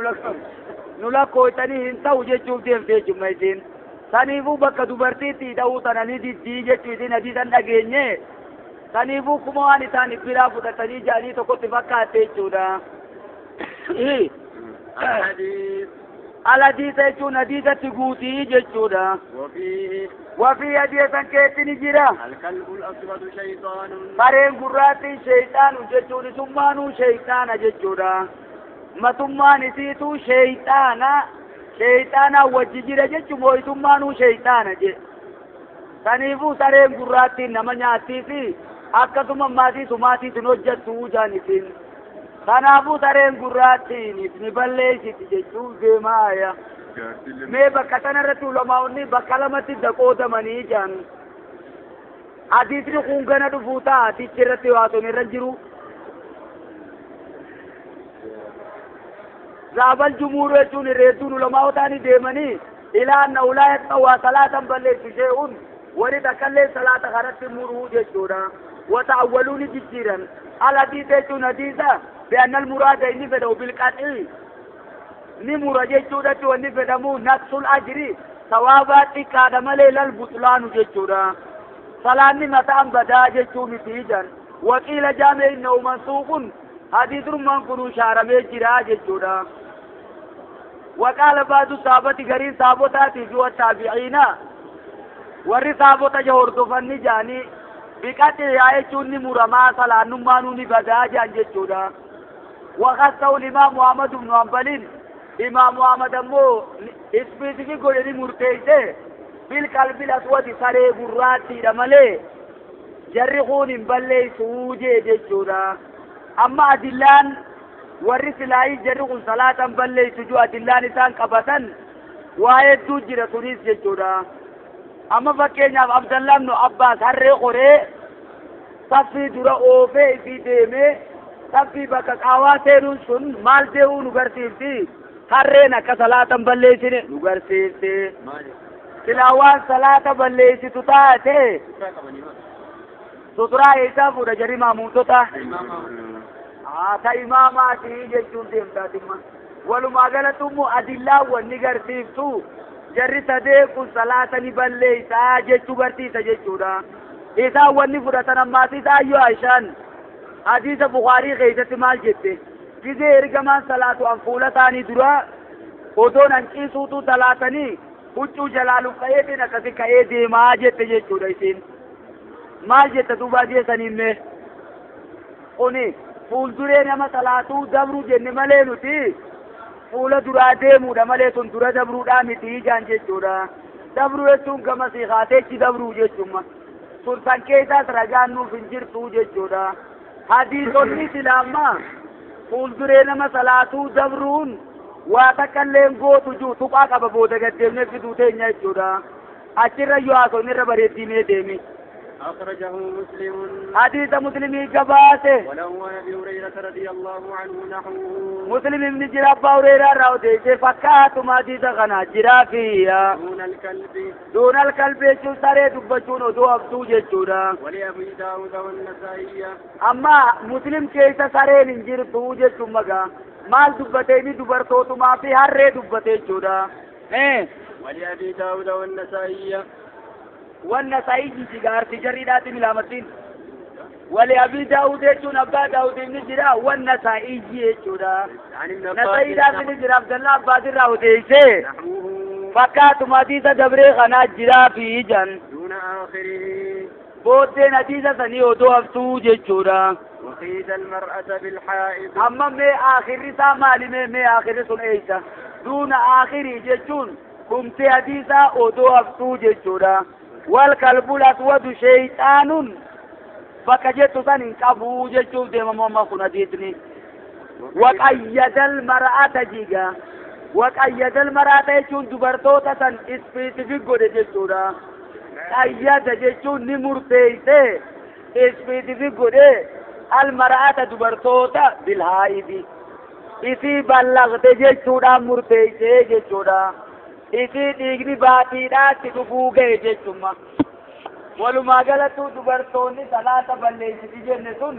nu lakkooytanii hin ta'u jechuuf deemte jechuudha isiin. Saniifuu bakka dubartiitti ta'uu sana ni diddii jechuu isiin hadiisan dhageenye. Saniifuu kuma waan isaan biraa fudhatanii jedhanii tokkotti fakkaatte jechuudha. الحديث. Alhadiisa jechuun hadiisatti guutii jechuudha. وفيه. Wafii hadiisan keetti ni jira. الكلب الأسود شيطان. Sareen gurraattiin sheeyxaanu jechuun isummaanuu sheeyxaana jechuudha. Matummaan isiituu sheeyxaana sheeyxaanaa wajji jira jechuun moo'itummaanuu sheeyxaana jedhe. Saniifuu sareen gurraattiin nama nyaattii fi akkasuma maatii sumaatiitiin hojjettu jaan isin. Kanaafuu sareen gurraattiin ni balleessiti jechuun deemaaya. Mee bakka kanarratti ulamaa'onni bakka lamatti daqoodamanii jaan. Hadiisni kun gana dhufuu ta'a tichi irratti waatonni irra jiru. Zaabal jumuur jechuun irreedduun ulamaa'otaanii deemanii ilaa anna ulaa yaqxawaa salaatan balleessu shee'un wani takkallee salaata kanatti muruu jechuudha. Wata'awwaluu ni jijjiiran. Al hadiisa jechuun hadiisa bi'anna almuraada inni fedhamu bilqaxii ni mura jechuudhatti wanni fedhamu naqsul ajri sawaabaa xiqqaadha malee lal butlaanu jechuudha. Salaanni mataan badaa jechuu miti jan. Waqiila jaamee innahu mansuuqun hadiisummaan kunuu shaaramee jira jechuudha. Waqaala baadu saabati gariin saabotaatii fi wattaabi'iina warri saabota ja hordofanni jaanii biqaxee yaa jechuun ni muramaa salaannummaanuu ni badaa jaan jechuudha. Waqasa'u imaam Muhammad ibnu Hanbaliin imaam Muhammad ammoo ispeesifik godhe ni murteeyse bilqalbil aswadi saree gurraattiidha malee jarri kun hin balleeysuu jee jechuudha. Amma adillaan warri silaayii jarri kun salaatan balleeysu juu adillaan isaan qabatan waa hedduu jira sunis jechuudha. Amma fakkeenyaaf Abdallah ibnu Abbaas harree qoree saffii dura oofee ifii deemee saffii bakka qaawaa seenuun sun maal dee'uu nu garsiifti? Harreen akka salaatan balleessine nu garsiifti. Silaa waan salaata balleessitu taate suturaa eessaa fuudha jarri maamuutota? Ta imaamaatii jechuun deemtaatimma. Walumaa galatti immoo adillaan wanni garsiiftu jarri sadee kun salaata ni balleessaa jechuu garsiisa jechuudha. Isaan wanni fudhatan ammaas Ayyoo Aishaan hadiisa Bukaarii keessatti maal jette? Gizee ergamaan salaatu an fuula isaanii dura Odoon hanciisuutu talaatanii huccuu jalaa luqqa'eetiin akkasi ka'ee deemaa jette jechuudha isiin. Maal jette duuba jeessaniin mee? Kuni fuulduree nama salaatuu dabruu jenne malee nuti fuula duraa deemuudha malee sun dura dabruudhaa miti ijaan jechuudha. Dabruu jechuun gama sii kaateechi dabruu jechuudha. Sun san keessaas ragaan nuuf hin jirtu jechuudha. Hadiisonni silaammaa fuulduree nama salaatuu dabruun waa takka illee gootu jiru tuqaa qaba booda gaddeemnee fiduu teenya jechuudha. Achirra yoo haasofni irra bareeddinee deemi. أخرجه مسلم. حديث مسلم قباسه. وله عن أبي هريرة رضي الله عنه نحوه. مسلم ابن جراب هريرة راوتي فكات ما حديث غنا جرافيا. دون الكلب. دون الكلب شو ساري دبچون ودو أبدو جچودا. ولأبي داود والنسائي. أما مسلم كيس ساري ننجر دو جچومغا مال دبتيني دبرتوت ما في هر دبتي چودا. ولأبي داود والنسائي. والنسائي جيجار تجريدات ملامتين. ولأبي داود يجون أبا داود نجرا والنسائي يجودا. نسائي داود نجرا عبد الله عباد الراود يجي. فكات مدينة دبري غنا جرا في جن. دون آخره. بوتين حديثة سني ودو أفتو جودا. وقيد المرأة بالحائض. أما مي آخر سامالي مي آخر سن إيسا. دون آخر يجون. كمت حديثة ودو أفتو جودا. والكلب الأسود شيطان بكجت سن قبو جچو ديما ماما كنا ديتني. وقيد المرأة جيغا. وقيد المرأة جچون دبرتوتا سن سبيسيفيك غودي جچودا. قيد جچون ني مرتيته سبيسيفيك غودي المرأة دبرتوتا بالحائض إسي بلغت جچودا مرتيته جچودا. Isii dhiigni baatiidhaatti dhufuu ga'e jechuudha. Walumaa galatti dubartoonni salaata balleessiti jenne sun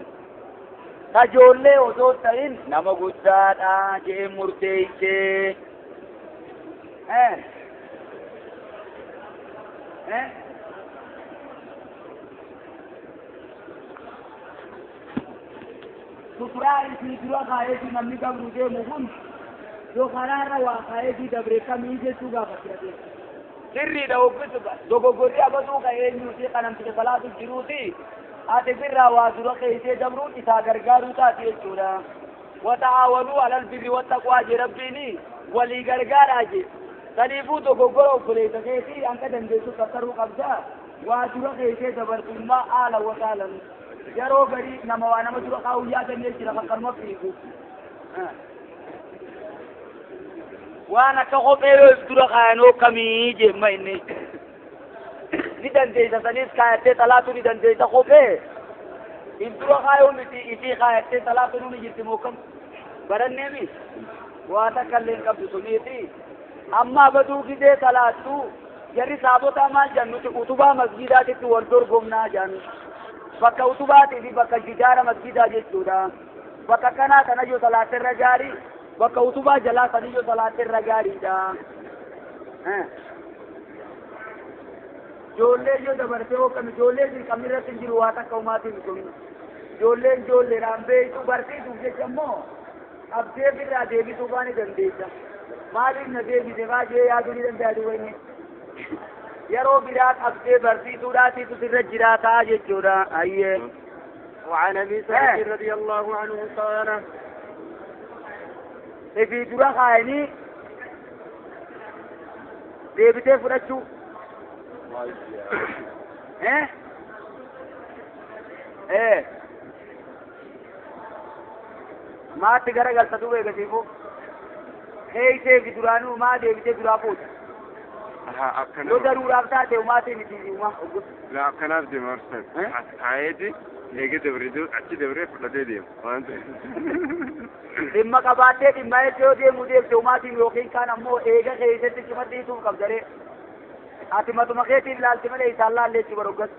tajoollee osoo ta'in nama guddaadha jee murteessee. Suturaa isii dura kaa'eetu namni qabru deemu kun yoo karaarra waa kaa'eetii dabre kamii jechuu gaafate. Sirriidha hoggisu dogoggorri abasuu ka eenyuuti kanamticha salaatu jiruuti ati birraa waa dura keeysee dabruun isaa gargaaruu taati jechuudha. Wata'aawanuu alal birri wattaqwaa jee rabbiini walii gargaaraa jee. Saniifuu dogoggora obboleessa keetii hanga dandeessu tattaruu qabda waa dura keeysee dabartummaa haala wasaalan. Yeroo garii nama waa nama dura kaa'uu yaadannee jira kan fiigu. Waan akka kophee yoo dura kaayanoo kamii jemma inni ni dandeessa sanis kaayattee talaatu ni dandeessa kophee in dura kaayoo miti isii kaayattee talaatu ni jirti mookam baranneemi waa takka illee hin qabdu suniiti amma baduu gidee talaattu jarri saabotaa maal jennuti utubaa masgiidaatitti wal dorgomnaa jennu bakka utubaatii fi bakka jidaara masgiidaa jechuudha bakka kanaa kana yoo talaatterra gaarii bakka utubaa jalaa saniyyoo salaatirra gaariidha. Ijoollee yoo dabartee hooqame ijoollee dirqamni irratti hin jiru waa takka humaatiin kun ijoolleen ijoolleedhaan beektu barsiisuuf jecha immoo qabdee birraa deebisuu faa ni dandeessa. Maaliif na deebise faa jee yaaduu ni danda'a duuba inni. Yeroo biraa qabdee barsiisuudhaatiitu sirra jiraataa jechuudha. Ayyee. وعن أبي سعيد رضي الله عنه قال في dura kaayanii deebitee fudhachuu. Maatti garagaltatu beekasiifu keeysee fi duraanuu maa deebitee duraa fuuta. Yoo daruudhaaf taate umaatiin itti uma. La akkanaaf deema arsan. As kaayeeti eegee dabree achi dabree fudhatee deema waan ta'eef. Dhimma qabaattee dhimma eessa yoo deemu deemte umaatiin yookiin kaan ammoo eega keessatti cima dhiisuuf qabdaree. Ati matuma keetiin laalti malee isaan laallee jechuu baroggas.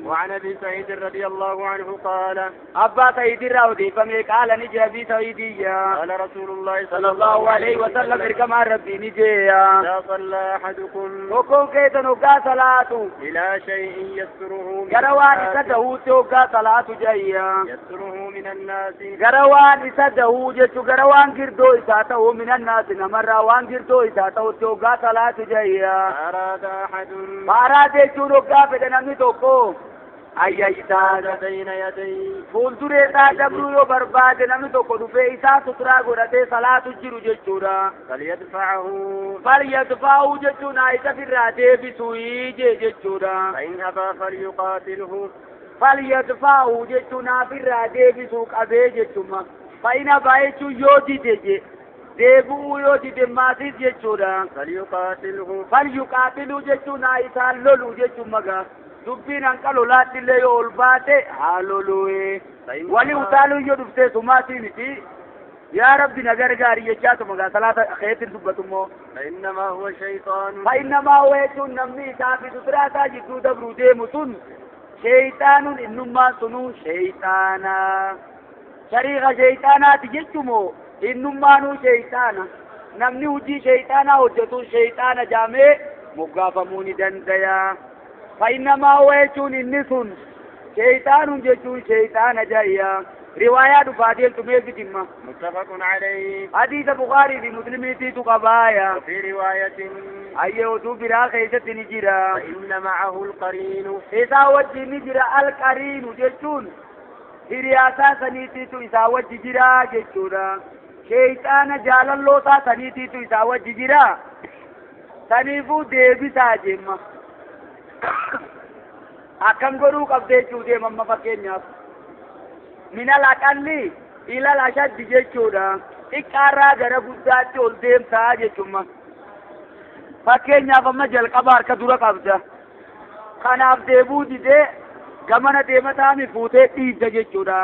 وعن أبي سعيد رضي الله عنه قال أبا سعيد الراودي فمي قال نجي أبي سعيد قال رسول الله صلى الله عليه وسلم إركما ربي نجي لا صلى أحدكم وكون كيتن وقا صلاة إلى شيء يستره قروان إسده وقا صلاة جاية يستره من الناس قروان إسده جيتو قروان قردو إساته من الناس نمر وان قردو إساته وقا صلاة جاية أراد أحد أراد جيتو وقا فدنمي توقو ayya isaa بين يديه fuulduree isaa dabruu yoo barbaade namni tokko dhufee isaa suturaa godhatee salaatu jiru jechuudha. فليدفعه فليدفعه jechuun haa isa firraa deebisuu jee jechuudha. فإن أبى فليقاتله فليدفعه jechuun haa firraa deebisuu qabee jechuma. فإن أبى jechuun yoo dide je deebi'uu yoo dide maatiis jechuudha. فليقاتله فليقاتله jechuun haa isaan lolu jechuma gaa. Dubbiin hanqa lolaattillee yoo ol baate haa lolu'e. Wali utaaluu yoo dhuftee sumaatii miti. Yaa Rabbi na gargaari jechaatuma gaa salaata keetiin dubbatummoo. فإنما هو شيطان. فإنما هو jechuun namni isaa fi suturaa isaa jidduu dabruu deemu sun sheeyxaanuun innummaan sunuu sheeyxaana. Shariika sheeyxaanaati jechumoo innummaanuu sheeyxaana. Namni hojii sheeyxaanaa hojjetu sheeyxaana jaamee moggaafamuu ni danda'a. فإنما هو يجون النسون شيطان يجون شيطان جايا رواية دفاتين تميز جمع متفق عليه حديث بخاري في مسلم تيتو قبايا وفي رواية أيه دوبرا خيسة نجرا فإن معه القرين إذا وجه نجرا القرين يجون هرياسا سنيتيتو إذا وجه جرا جيشورا شيطان جال اللوتا سنيتيتو إذا وجه جرا سنيفو ديبسا جمع akkam godhuu qabdee jechuu deema amma fakkeenyaaf minal aqalli ilal ashaddi jechuudha xiqqaarraa gara guddaatti ol deemtaa jechumma fakkeenyaaf amma jalqaba harka dura qabda kanaaf deebuu didee gamana deema taami fuutee dhiibda jechuudha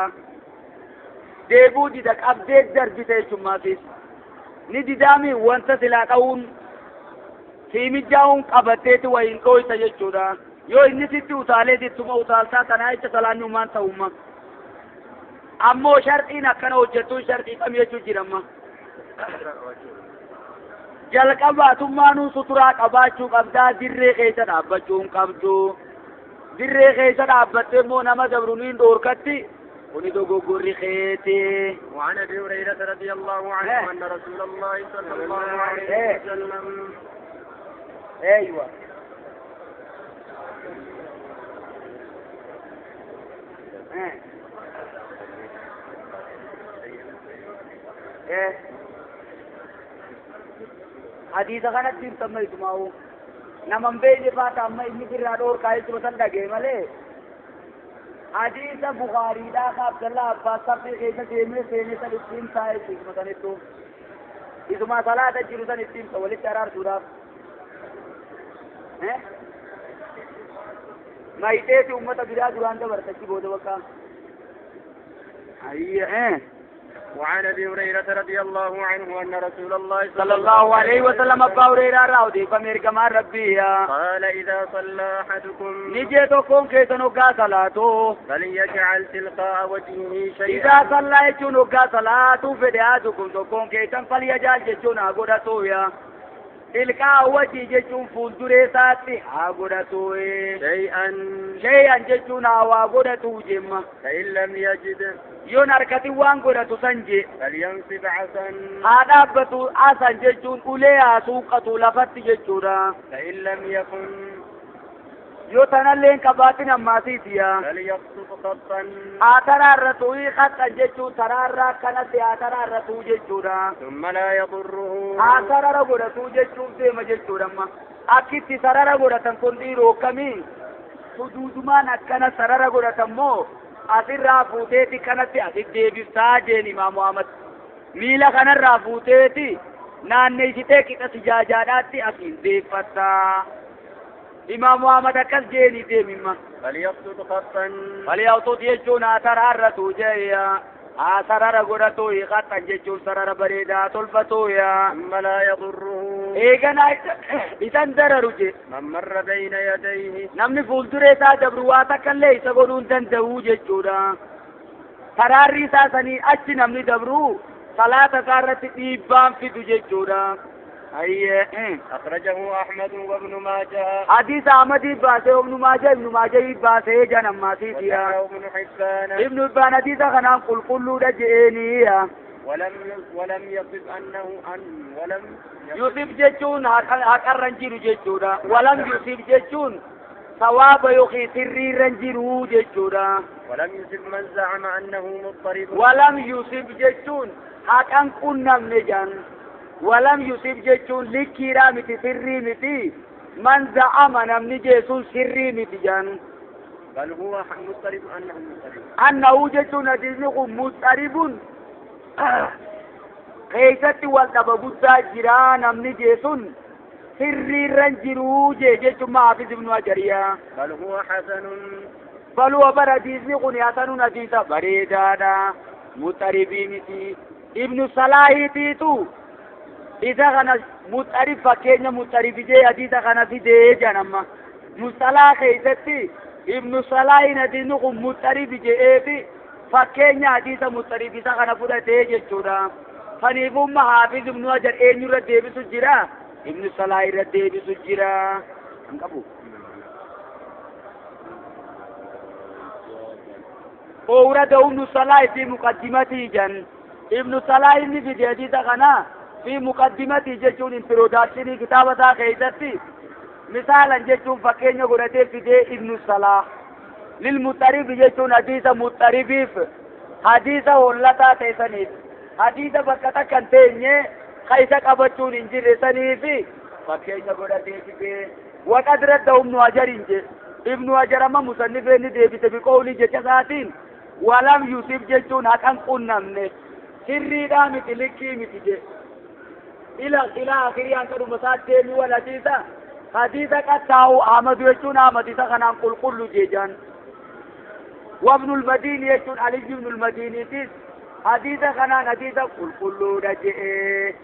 deebuu dida qabdee darbite jechummaafis ni didaami wanta silaa ta'uun fiimijjaa'uun qabatteeti wayin dhooysa jechuudha yoo inni sitti utaalee sittuma utaaltaa tanaa jecha salaanni uumaan ta'umma ammoo sharxiin akkana hojjettuun sharxii kam jechuu jiramma jalqabaatummaanuu suturaa qabaachuu qabdaa dirree keessa dhaabbachuu hin qabdu dirree keessa dhaabbattee immoo nama dabruuniin dhoorkatti kuni dogoggorri keeti. وعن أبي هريرة رضي الله عنه أن رسول الله صلى الله عليه وسلم أيوة حديث كانت تسمى اسمه نمم بين فات أما إني في الرادور كاي تبصن دعى ملء حديث بخاري دا عبد الله عباس صاحب كيسة جيمة سينة سلسلين ساي سيد مثلا تو إذا صلاة جيروسان إستيم سوالي ترار سورة ما يتأتي أمة برا دوران ده برتشي بوده وكا أيه وعن أبي هريرة رضي الله عنه أن رسول الله صلى الله عليه وسلم أبا هريرة راودي فمير كما ربي قال إذا صلى أحدكم نجيتكم كيتنوكا صلاته فليجعل تلقاء وجهه شيئا إذا صلى يجونوكا صلاته فدعاتكم تكون كيتن فليجعل جيشون أقودته يا تلقاء وجهه جيشون فولدري ساتي أقودته شيئا شيئا جيشون أقودته جيما فإن لم يجد yoon harkatti waan godhatu san jee فلينصب عصا haa dhaabbatu asan jechuun ulee haa suuqatu lafatti jechuudha. فإن لم يكن yoo tanallee hin qabaatin ammaasiiti yaa فليخطط خطا haa taraarratu haxan jechuun taraarraa akkanatti haa taraarratu jechuudha. ثم لا يضره haa sarara godhatu jechuun deema jechuudha amma akkitti sarara godhatan kun dhiiroo akkamii suduudumaan akkana sarara godhatan moo asirraa fuuteeti kanatti asit deebiftaa jeen Imaamu Ahmad miila kanarraa fuuteeti naanneessitee qixa sijaajaadhaatti asiin deeffattaa Imaamu Ahmad akkas jeeni deemimma فليخطط خطا فليخطط jechuun haa taraarratu jeeya haa sarara godhatu haxan jechuun sarara bareedaa tolfatu yaa ثم لا يضره Eeganaa isan dararu je. من مر بين يديه Namni fuulduree isaa dabru waa takka illee isa godhuu hin danda'u jechuudha. Taraarri isaa sanii achi namni dabru salaata isaa irratti dhiibbaan fidu jechuudha. Hayyee. أخرجه أحمد وابن ماجه Hadiisa Ahmadii baasee Ibnu Maajah Ibnu Maajahii baasee jan ammaasiitiya. وصححه ابن حبان Ibnu Hibbaan hadiisa kanaan qulqulluudha je'eeniya. ولم يصف أنه أن ولم Yusuf jechuun haqarra hin jiru jechuudha. Walam Yusuf jechuun sawaaba yookiin sirriirra hin jiru jechuudha. ولم يصف من زعم أنه مضطرب Walam Yusuf jechuun haqan qunnamne jedhan. Walam Yusuf jechuun likkiidhaa miti sirrii miti. Man za'ama namni jeesuun sirrii miti jedhan. بل هو مضطرب أنه مضطرب Annahu jechuun hadiisni kun muxaribun keessatti wal dhaba guddaa jira namni jeesun sirriirra hin jiruu jee jechuun Hafiz Ibnu Hajariyaa. بل هو حسن Baluu bara hadiisni kun hasanuun hadiisa bareedaadha. Muxaribii miti. Ibnu Salaahiitiitu isa kana muxarib fakkeenya muxarib jee hadiisa kana fidee jedhan amma. Musalaa keessatti Ibnu Salaahiin hadiisni kun muxarib je'eefi fakkeenya hadiisa muxarib isa kana fudhatee jechuudha. Kanaafumma Hafiz Ibnu Hajar eenyurra deebisu jira? Ibnu Salaah irra deebisu jira. Hin qabu. أورده ابن صلاح في مقدمته جن ابن صلاح إني في حديث خنا في مقدمته جتون introduction كتابة خيزتي مثالا جتون فكين يقولته في دي ابن صلاح للمضطرب جتون حديث مضطربيف حديث ولتا تيسنيف حديث بكتا كنتين خيزك أبتون إنجير سنيف فكين يقولته في دي وقد رد ابن حجر ابن حجر ما مصنفين دي بقولي جتساتين ولم يصيب jechuun haqan qunnamne sirriidhaa miti likkii miti je ila ila akhirii hanga dhuma isaa deemi wal hadiisa hadiisa qattaa'u Ahmadu jechuun Ahmad isa kanaan qulqullu jeejaan wabnul madiini jechuun Ali ibnul madiiniitis hadiisa kanaan hadiisa qulqulluudha je'ee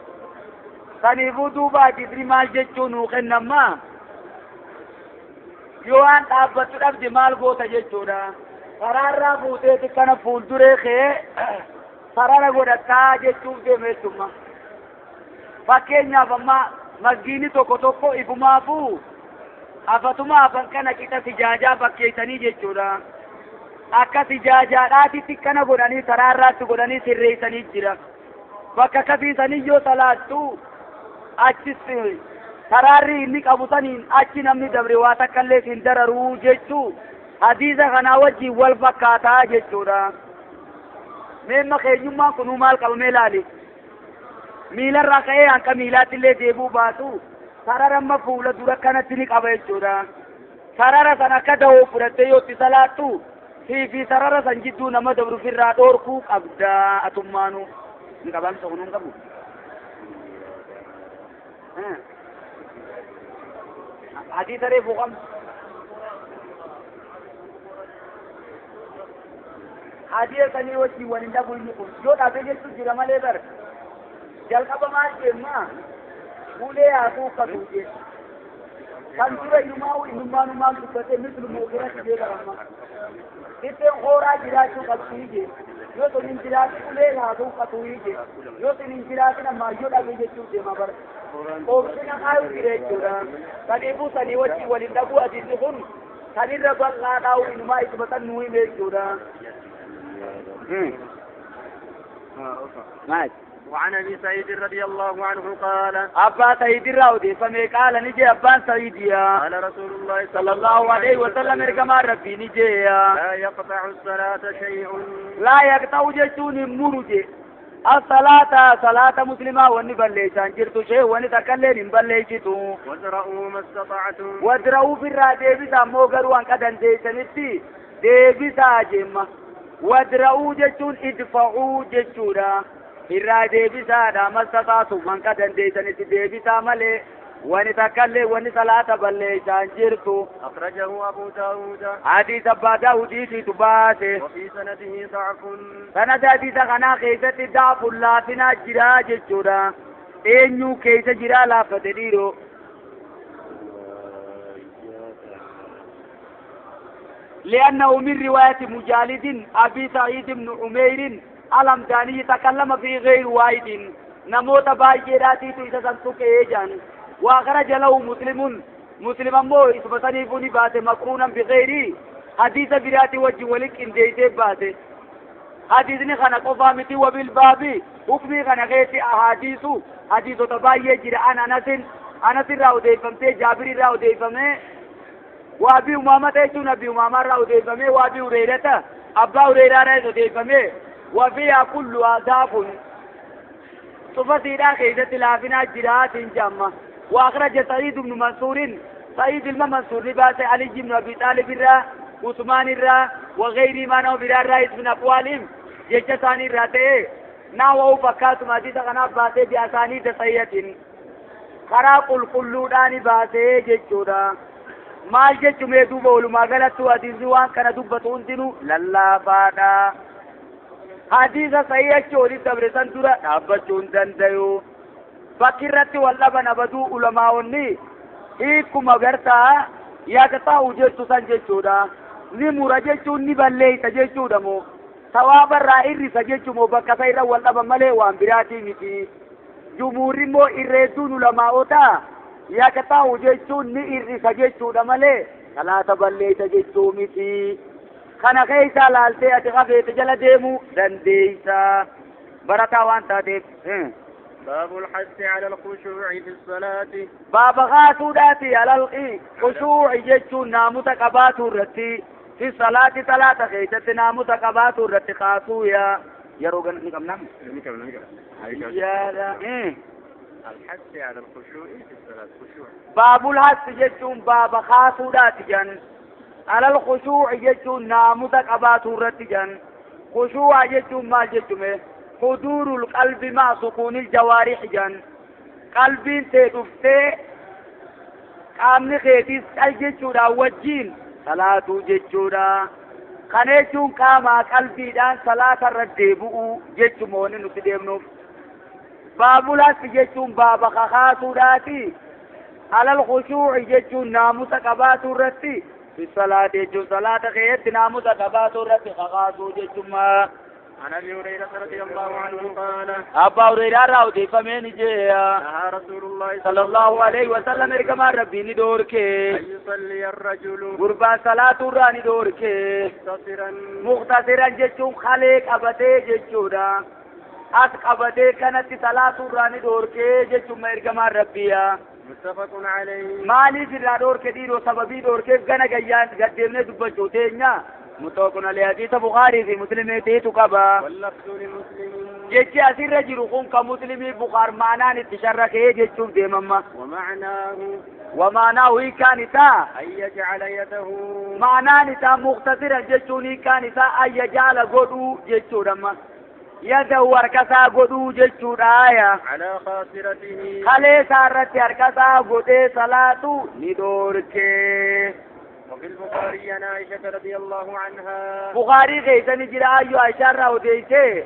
saniifuu duuba hadiisni maal jechuu nuu kennamma yoo waan dhaabbattu dhabde maal goota jechuudha. Karaarraa fuuteeti kana fuulduree kee sarara godhataa jechuuf deema jechuudha. Fakkeenyaaf amma masgiinni tokko tokko ifumaafuu afatuma afan kana qixa sijaajaa fakkeessanii jechuudha. Akka sijaajaadhaatitti kana godhanii karaarraatti godhanii sirreessanii jira. Bakka akkasiisanii yoo salaattu achis karaarri inni qabu saniin achi namni dabre waa takka illee hin dararuu jechuu. Hadiisa kanaa wajjin wal fakkaataa jechuudha. Meemma keenyummaan kunuu maal qaba mee ilaali? Miilarraa ka'ee hanqa miilaatti illee deebuu baatu sarara amma fuula dura kanatti ni qaba jechuudha. Sarara san akka dahoo fudhattee yoo itti salaattu sii fi sarara san jidduu nama dabru ofirraa dhoorkuu qabda atummaanuu. Hin qabaamsa kunuu hin qabu. Hadiisa reefuu qabna. Hadiisa sanii wajjin wal hin dhabu inni kun yoo dhabe jechuun jira malee bara jalqaba maal jemma ulee haasuu uffatu jee kan dura inumaa inumaanumaan dubbatee mislu mookiratti jee baramma itteen hooraa jiraachuu qabdii jee yoo sun hin jiraatin ulee haasuu uffatu jee yoo sun hin jiraatin ammaa yoo dhabe jechuun deema bara oomishina kaayuu jira jechuudha saniifuu sanii wajjin wal hin dhabu hadiisni kun sanirra bal'aa dhaa'uu inumaa ittuma san nuu hime jechuudha. ماشي. وعن أبي سعيد رضي الله عنه قال أبا سعيد الراودي فمي قال نجي أبان سعيد يا قال رسول الله صلى الله عليه وسلم كما ربي نجي يا لا يقطع الصلاة شيء لا يقطع جيشون مرجي الصلاة صلاة مسلمة ونبليشان جرت شيء ونتكلم بليشتو وادرؤوا ما استطعتم وادرؤوا في الرادي موغروا أن قدن ديشنتي ديبسا جيما وادرؤوا جيشون ادفعوا جيشونا irraa deebisaadha mastaxaatu manka dandeessanitti deebisaa malee wani takkallee wani salaata balleessaan jirtu. أخرجه أبو داود حديث أبا داوديتtu baase. وفي سنده ضعف Sanada hadiisa kanaa keessatti da'afun laafinaa jira jechuudha. eenyu keessa jiraa laafate dhiiroo. لأنه من رواية مجالد أبي سعيد بن عمير الهمداني تكلم في غير واحد نموت بايراتي إذا سنتك إيجان. وأخرج له مسلم مسلم مو اسم سنيفوني بات مقرونا بغيره حديث براتي وجه ولك إن ديته بات حديثني خنا قفامتي وبالباب حكمي خنا غيتي أحاديث حديث تباية جرى عن أنس أنس راو ديفمتي جابر راو ديفمي وأبي أمامة يجون أبي أمامة راو ديفمي وأبي هريرة أبا هريرة راو ديفمي وفيها كل ضعف صفتي خيزة لافنا جرات جامة. وأخرج سعيد بن منصور سعيد المنصور لباس علي بن أبي طالب الرا عثمان الرا وغير ما نو برا الرئيس من أقوالهم جيشتاني الراتي ناو فكات ما جيت غنا باسه بأسانيد صحيحة خراب القلودان باسه جيشودا maal jechu mee duuba walumaa galattu hadiisni waan kana dubbatu hundinuu lallaafaadha. Hadiisa sahii achi olitti dabre san dura dhaabbachuu hin dandayu. Bakki irratti wal dhaban abaduu ulamaa'onni hiikuma gartaa yaqxa'u jettu san jechuudha. Ni mura jechuun ni balleeysa jechuudha moo sawaaba irraa irrisa jechuu moo bakka isa irra wal dhaban malee waan biraatii miti. Jumhuurri immoo irreedduun ulamaa'otaa yaqxa'u jechuun ni irrisa jechuudha malee salaata balleeysa jechuu miti. Kana keessa laaltee ati hafeete jala deemuu dandeeysa. Barataa waan taateef. باب الحث على الخشوع في الصلاة. باب خاسوداتي على الخشوع جتشو ناموتا قباتو رتي في الصلاة صلاة خيتت ناموتا قباتو رتي خاسو يا يروغن نكم نعم نكم نكم يا لا الحث على الخشوع في الصلاة خشوع. باب الحث جتشو باب خاسوداتي جن على الخشوع جتشو ناموتا قباتو رتي جن خشوع جتشو ما جتشو حضور القلب مع سكون الجوارح جن قلبين تدفته قامني خيتيس الجچودا وجين صلاة جچودا خنيچون قاما قلبي دان صلاة الردبو جچمون نتي ديمنو بابولاس جچون بابا خخاسوداتي على الخشوع جچون ناموس قباتو رتي في الصلاة جچون صلاة خيت ناموس قباتو رتي خخاسو جچما. عن أبي هريرة رضي الله عنه قال أبا هريرة راودي فمن جاء نهى رسول الله صلى الله عليه وسلم إرجما ربي ندورك أن يصلي الرجل غربا صلاة راني دورك مختصرا مختصرا جتشون خالق أبتي جتشودا أتق أبتي كانت صلاة راني دورك جتشون إرجما ربي متفق عليه. مالي في الدورك ديرو سببي دورك غنا جيان قدمنا دبجوتينيا متفق عليه. حديث بخاري في مسلم تيتو كبا واللفظ لمسلم جتي أسير رجل كمسلم بخار معناه نتشرك جتشوف ديمما ومعناه ومعناه كان تا أن يجعل يده معناه نتا مختصرا جتشوني كان تا أن يجعل قدو جتشو دما يده وركسا قدو جتشو دايا على خاصرته خلي سارتي أركسا قدي صلاة ندورك. وفي البخاري عن عائشة رضي الله عنها بخاري غيثني جرى أيو عائشة راوديته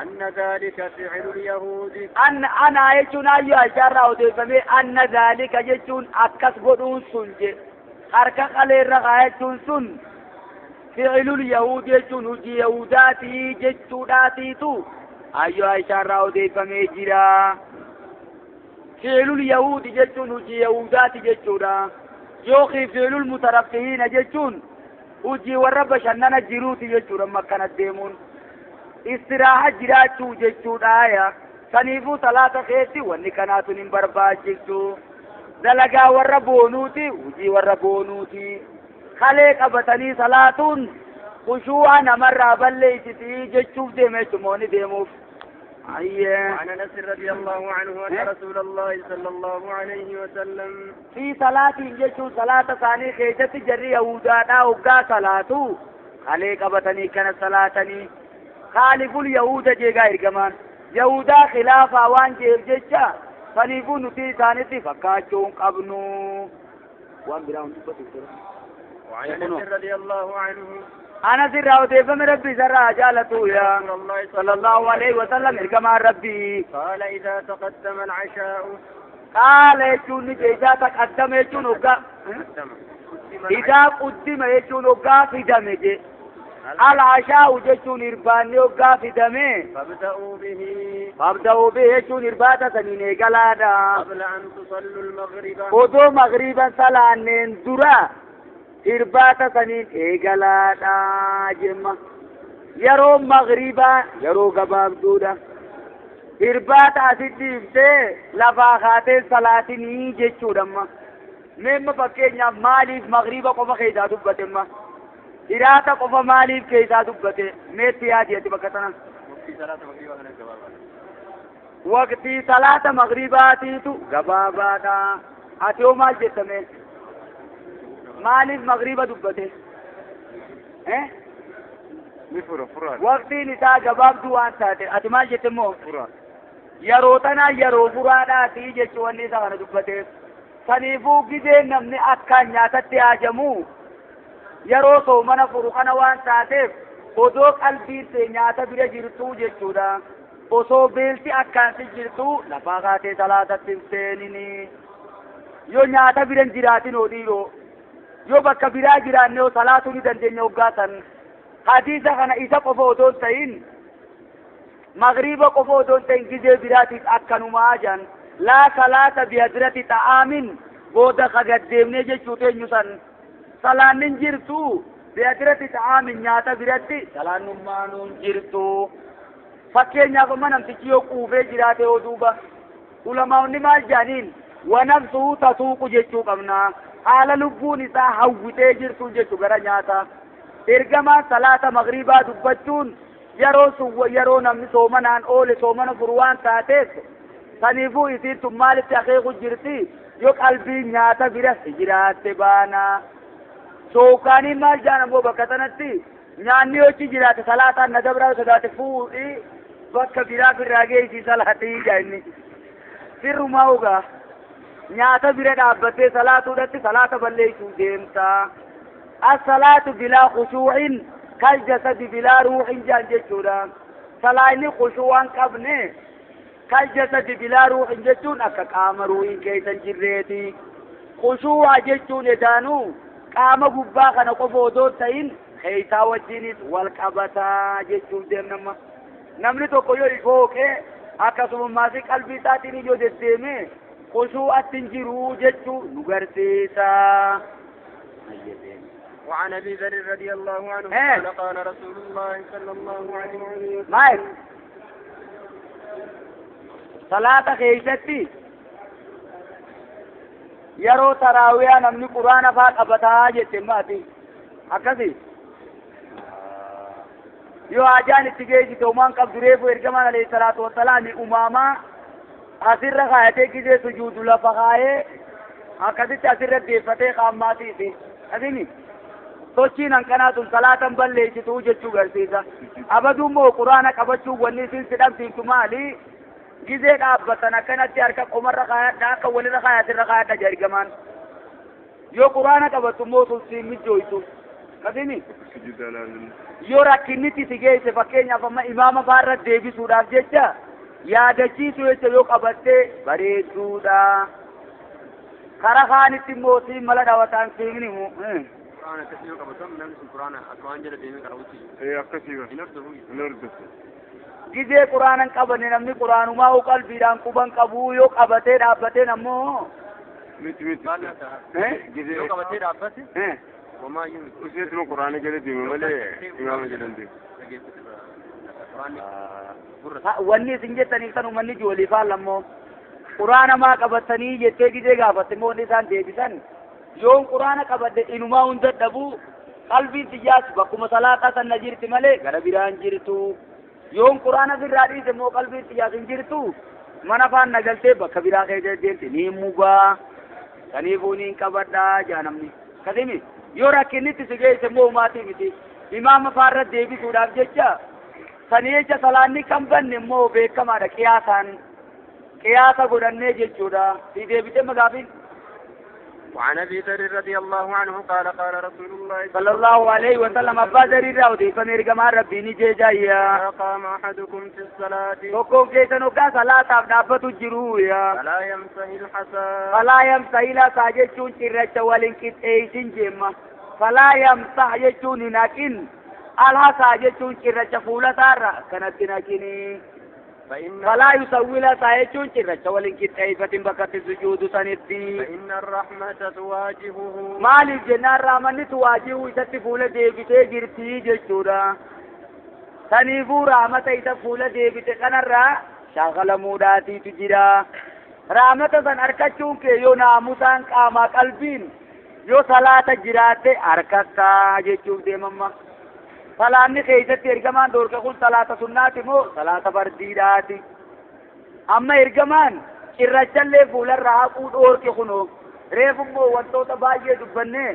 أن ذلك فعل اليهود أن أنا عائشة أيو عائشة راوديته أن ذلك جتون أكس قدون سنج حركة قليل رغاية سن فعل اليهود جتون هجي يهوداتي جتوناتي تو أيو عائشة راوديته جرى فعل اليهود جتون هجي يهوداتي جتونا يوخي فعل المترفهين جتون وجي والرب شننا جروتي جتون لما كانت ديمون استراحة جراتو جتون آية سنيفو صلاة خيتي واني كاناتو نمبربا جتو دلقا والربونوتي وجي والربونوتي خليق أبتني صلاة خشوعا نمر بليتي جتشوف ديمتو موني ديموف. عن أنس رضي الله عنه أن رسول الله صلى الله عليه وسلم في صلاة جتشو صلاة ثاني خيجة جري يهودا أوغا صلاة خليق أبتني كان صلاتني خالف اليهود جيغا إرجمان يهودا خلاف وان جير جتشا خليفو نتي ثاني فكاتشون قبنو وان براون. وعن أنس رضي الله عنه Anas irraa odeeffame Rabbi isarraa jaalatu yaa رسول الله صلى الله عليه وسلم ergamaan Rabbii قال إذا تقدم العشاء qaala jechuun ni jee إذا تقدم jechuun hoggaa قدم إذا قدم jechuun hoggaa fidame je العشاء jechuun irbaanni hoggaa fidame فابدأوا به فابدأوا به jechuun irbaata saniin eegalaadha قبل أن تصلوا المغرب odoo magriiban salaanneen dura irbaata saniin eegalaadha jemma yeroo magriibaa yeroo gabaabduudha irbaata asitti dhiiftee lafaa kaatee salaatinii jechuudha amma meemma fakkeenyaaf maaliif magriiba qofa keessaa dubbate amma hiraata qofa maaliif keessaa dubbate meetti yaadi ati bakka tana وفي صلاة مغربا كان الجواب waqtii salaata magriibaatiitu gabaabaadha ati hoo maal jettame maaliif magriiba dubbate eh Ni fura fura. waqtiin isaa gabaabduu waan taate ati maal jette immoo Fura. yeroo tanaa yeroo furaadhaati jechuu wanni isa kana dubbateef saniifuu gizeen namni akkaan nyaatatti haajamu yeroo soomana furu kana waan taateef odoo qalbiin tee nyaata bira jirtuu jechuudha osoo beelti akkaan si jirtuu lafaa kaatee salaatatti hin seenini yoo nyaata bira hin jiraatin hoo dhiiroo yoo bakka biraa jiraanne hoo salaatuu ni dandeenya hoggaa san hadiisa kana isa qofa odoo hin ta'in magriiba qofa odoo hin ta'in gizee biraatiif akkanumaa jan laa salaata bihadrati ta'aamin booda kagaddeemnee jechuu teenyu san salaannin jirtu bihadrati ta'aamin nyaata biratti salaannummaanuu hin jirtu fakkeenyaaf amma namtichi yoo quufee jiraate yoo duuba ulamaa'onni maal jedhaniin wanafsuhu tatuuqu jechuu qabna haala lubbuun isaa hawwitee jirtu jechuu gara nyaata ergamaan salaata magriibaa dubbachuun yeroo sun yeroo namni soomanaan oole soomana furu waan taateef saniifuu isiin tun maalitti akeeku jirti yoo qalbiin nyaata bira jiraatte baana sookaaniin maal jedhan ammoo bakka sanatti nyaanni yoo achi jiraate salaataan na dabraa sodaate fuudhii bakka biraa firraa geessii salaatii jedha inni sirrumaa ogaa nyaata bira dhaabbattee salaatuudhatti salaata balleessuu deemta as-salaatu bilaa khushuu'in kal jasadi bilaa ruuhin jedhan jechuudha salaanni khushuu'an qabne kal jasadi bilaa ruuhin jechuun akka qaama ruuhin keessa hin jirreeti khushuu'a jechuun edaanuu qaama gubbaa kana qofa odoo hin ta'in keessaa wajjinis wal qabataa jechuuf deemnamma namni tokko yoo ifooqee akkasuma qalbii isaatiin yoo deddeeme khushuu'atti hin jiru jechuu nu garsiisa. وعن أبي ذر رضي الله عنه إيه. قال قال رسول الله صلى الله عليه وسلم Maal? Salaata keessatti yeroo taraawiyaa namni quraana faa qabataa jette maati akkasi yoo hajaan itti geessite homaan qabdu reefu ergamaan alayhi salaatu wassalaami umaamaa asirra kaayatee gizee sujuudu lafa kaayee akkasitti asirra deeffatee qaammaatiisi asini sochiin hanqanaa tun salaatan balleessituu jechuu garsiisa abaduummoo quraana qabachuu wanni isin si dhabsiiftu maali gizee dhaabbatan akkanatti harka qomarra kaayadha akka walirra kaayatirra kaayadha jedha ergamaan yoo quraana qabattu immoo sun siin mijjooytu kasini Sujuuda laaluun. yoo rakkinnitti si geesse fakkeenyaaf amma imaama faarra deebisuudhaaf jecha yaadachiisu jecha yoo qabattee bareedduudha kara kaanitti immoo siin mala dhawataan siin himu قرآن كثير قبطهم نمس القرآن أكوان جل ديمين قرأوتي Ee akkasii ba. إن أرده Hin hordofu. gizee quraanan qabanne namni quraanumaa hoo qalbiidhaan quban qabuu yoo qabatee dhaabbateen ammoo Miti miti. eh, yoo qabatee dhaabbate eh, homaa iyyuu miti. Useetuma quraana jala deema malee imaama jala hin deemu. Dhageeffate quraanni gurra Ha, wanni isin jettaniif san uummanni ijoollee faallammoo quraana maa qabatanii jettee gizee gaafatte immoo wanni isaan deebisan yoon quraana qabadde inumaa hunda dhabu qalbiin xiyyaas bakkuma salaataa san na jirti malee gara biraan jirtu yoon quraana birraa dhiise immoo qalbiin xiyyaas hin jirtu mana faan na galtee bakka biraa keessa deemte ni mugaa saniifuu niin qabadhaa jaa namni kasimi yoo rakkinnitti si geesse immoo humaatii miti imaama faarra deebisuudhaaf jecha sanii jecha salaanni kan banne immoo beekamaadha qiyaasaan qiyaasa godhannee jechuudha si deebite magaafiin وعن أبي ذر رضي الله عنه قال قال رسول الله صلى الله عليه وسلم أبا ذر راودي فمرقما ربي نجي جايا إذا قام أحدكم في الصلاة tokkoon keessan hoggaa salaataaf dhaabbatu jiruuya. فلا يمسح الحصى Falaa yamsa ilaasaa jechuun cirracha waliin qixxeessin jeemma. Falaa yamsa jechuun hin haqin. Alhasaa jechuun cirracha fuulasaarra akkanatti hin haqini. فإن Falaa yusawwilasaa jechuun cirracha waliin qixxeeffatin bakka itti sujuudu sanitti. فإن الرحمة تواجهه Maaliif jennaan raamanni tuwaajihuu isatti fuula deebitee jirti jechuudha. Saniifuu raamata isa fuula deebite kanarraa shaakalamuudhaatiitu jira. Raamata san argachuun kee yoo naamusaan qaamaa qalbiin yoo salaata jiraatte harkattaa jechuuf deemamma. Salaanni keessatti ergamaan dhoorke kun salaata sunnaati moo salaata fardiidhaati? Amma ergamaan cirrachallee fuularraa haquu dhoorke kunoo reefummoo wantoota baay'ee dubbanne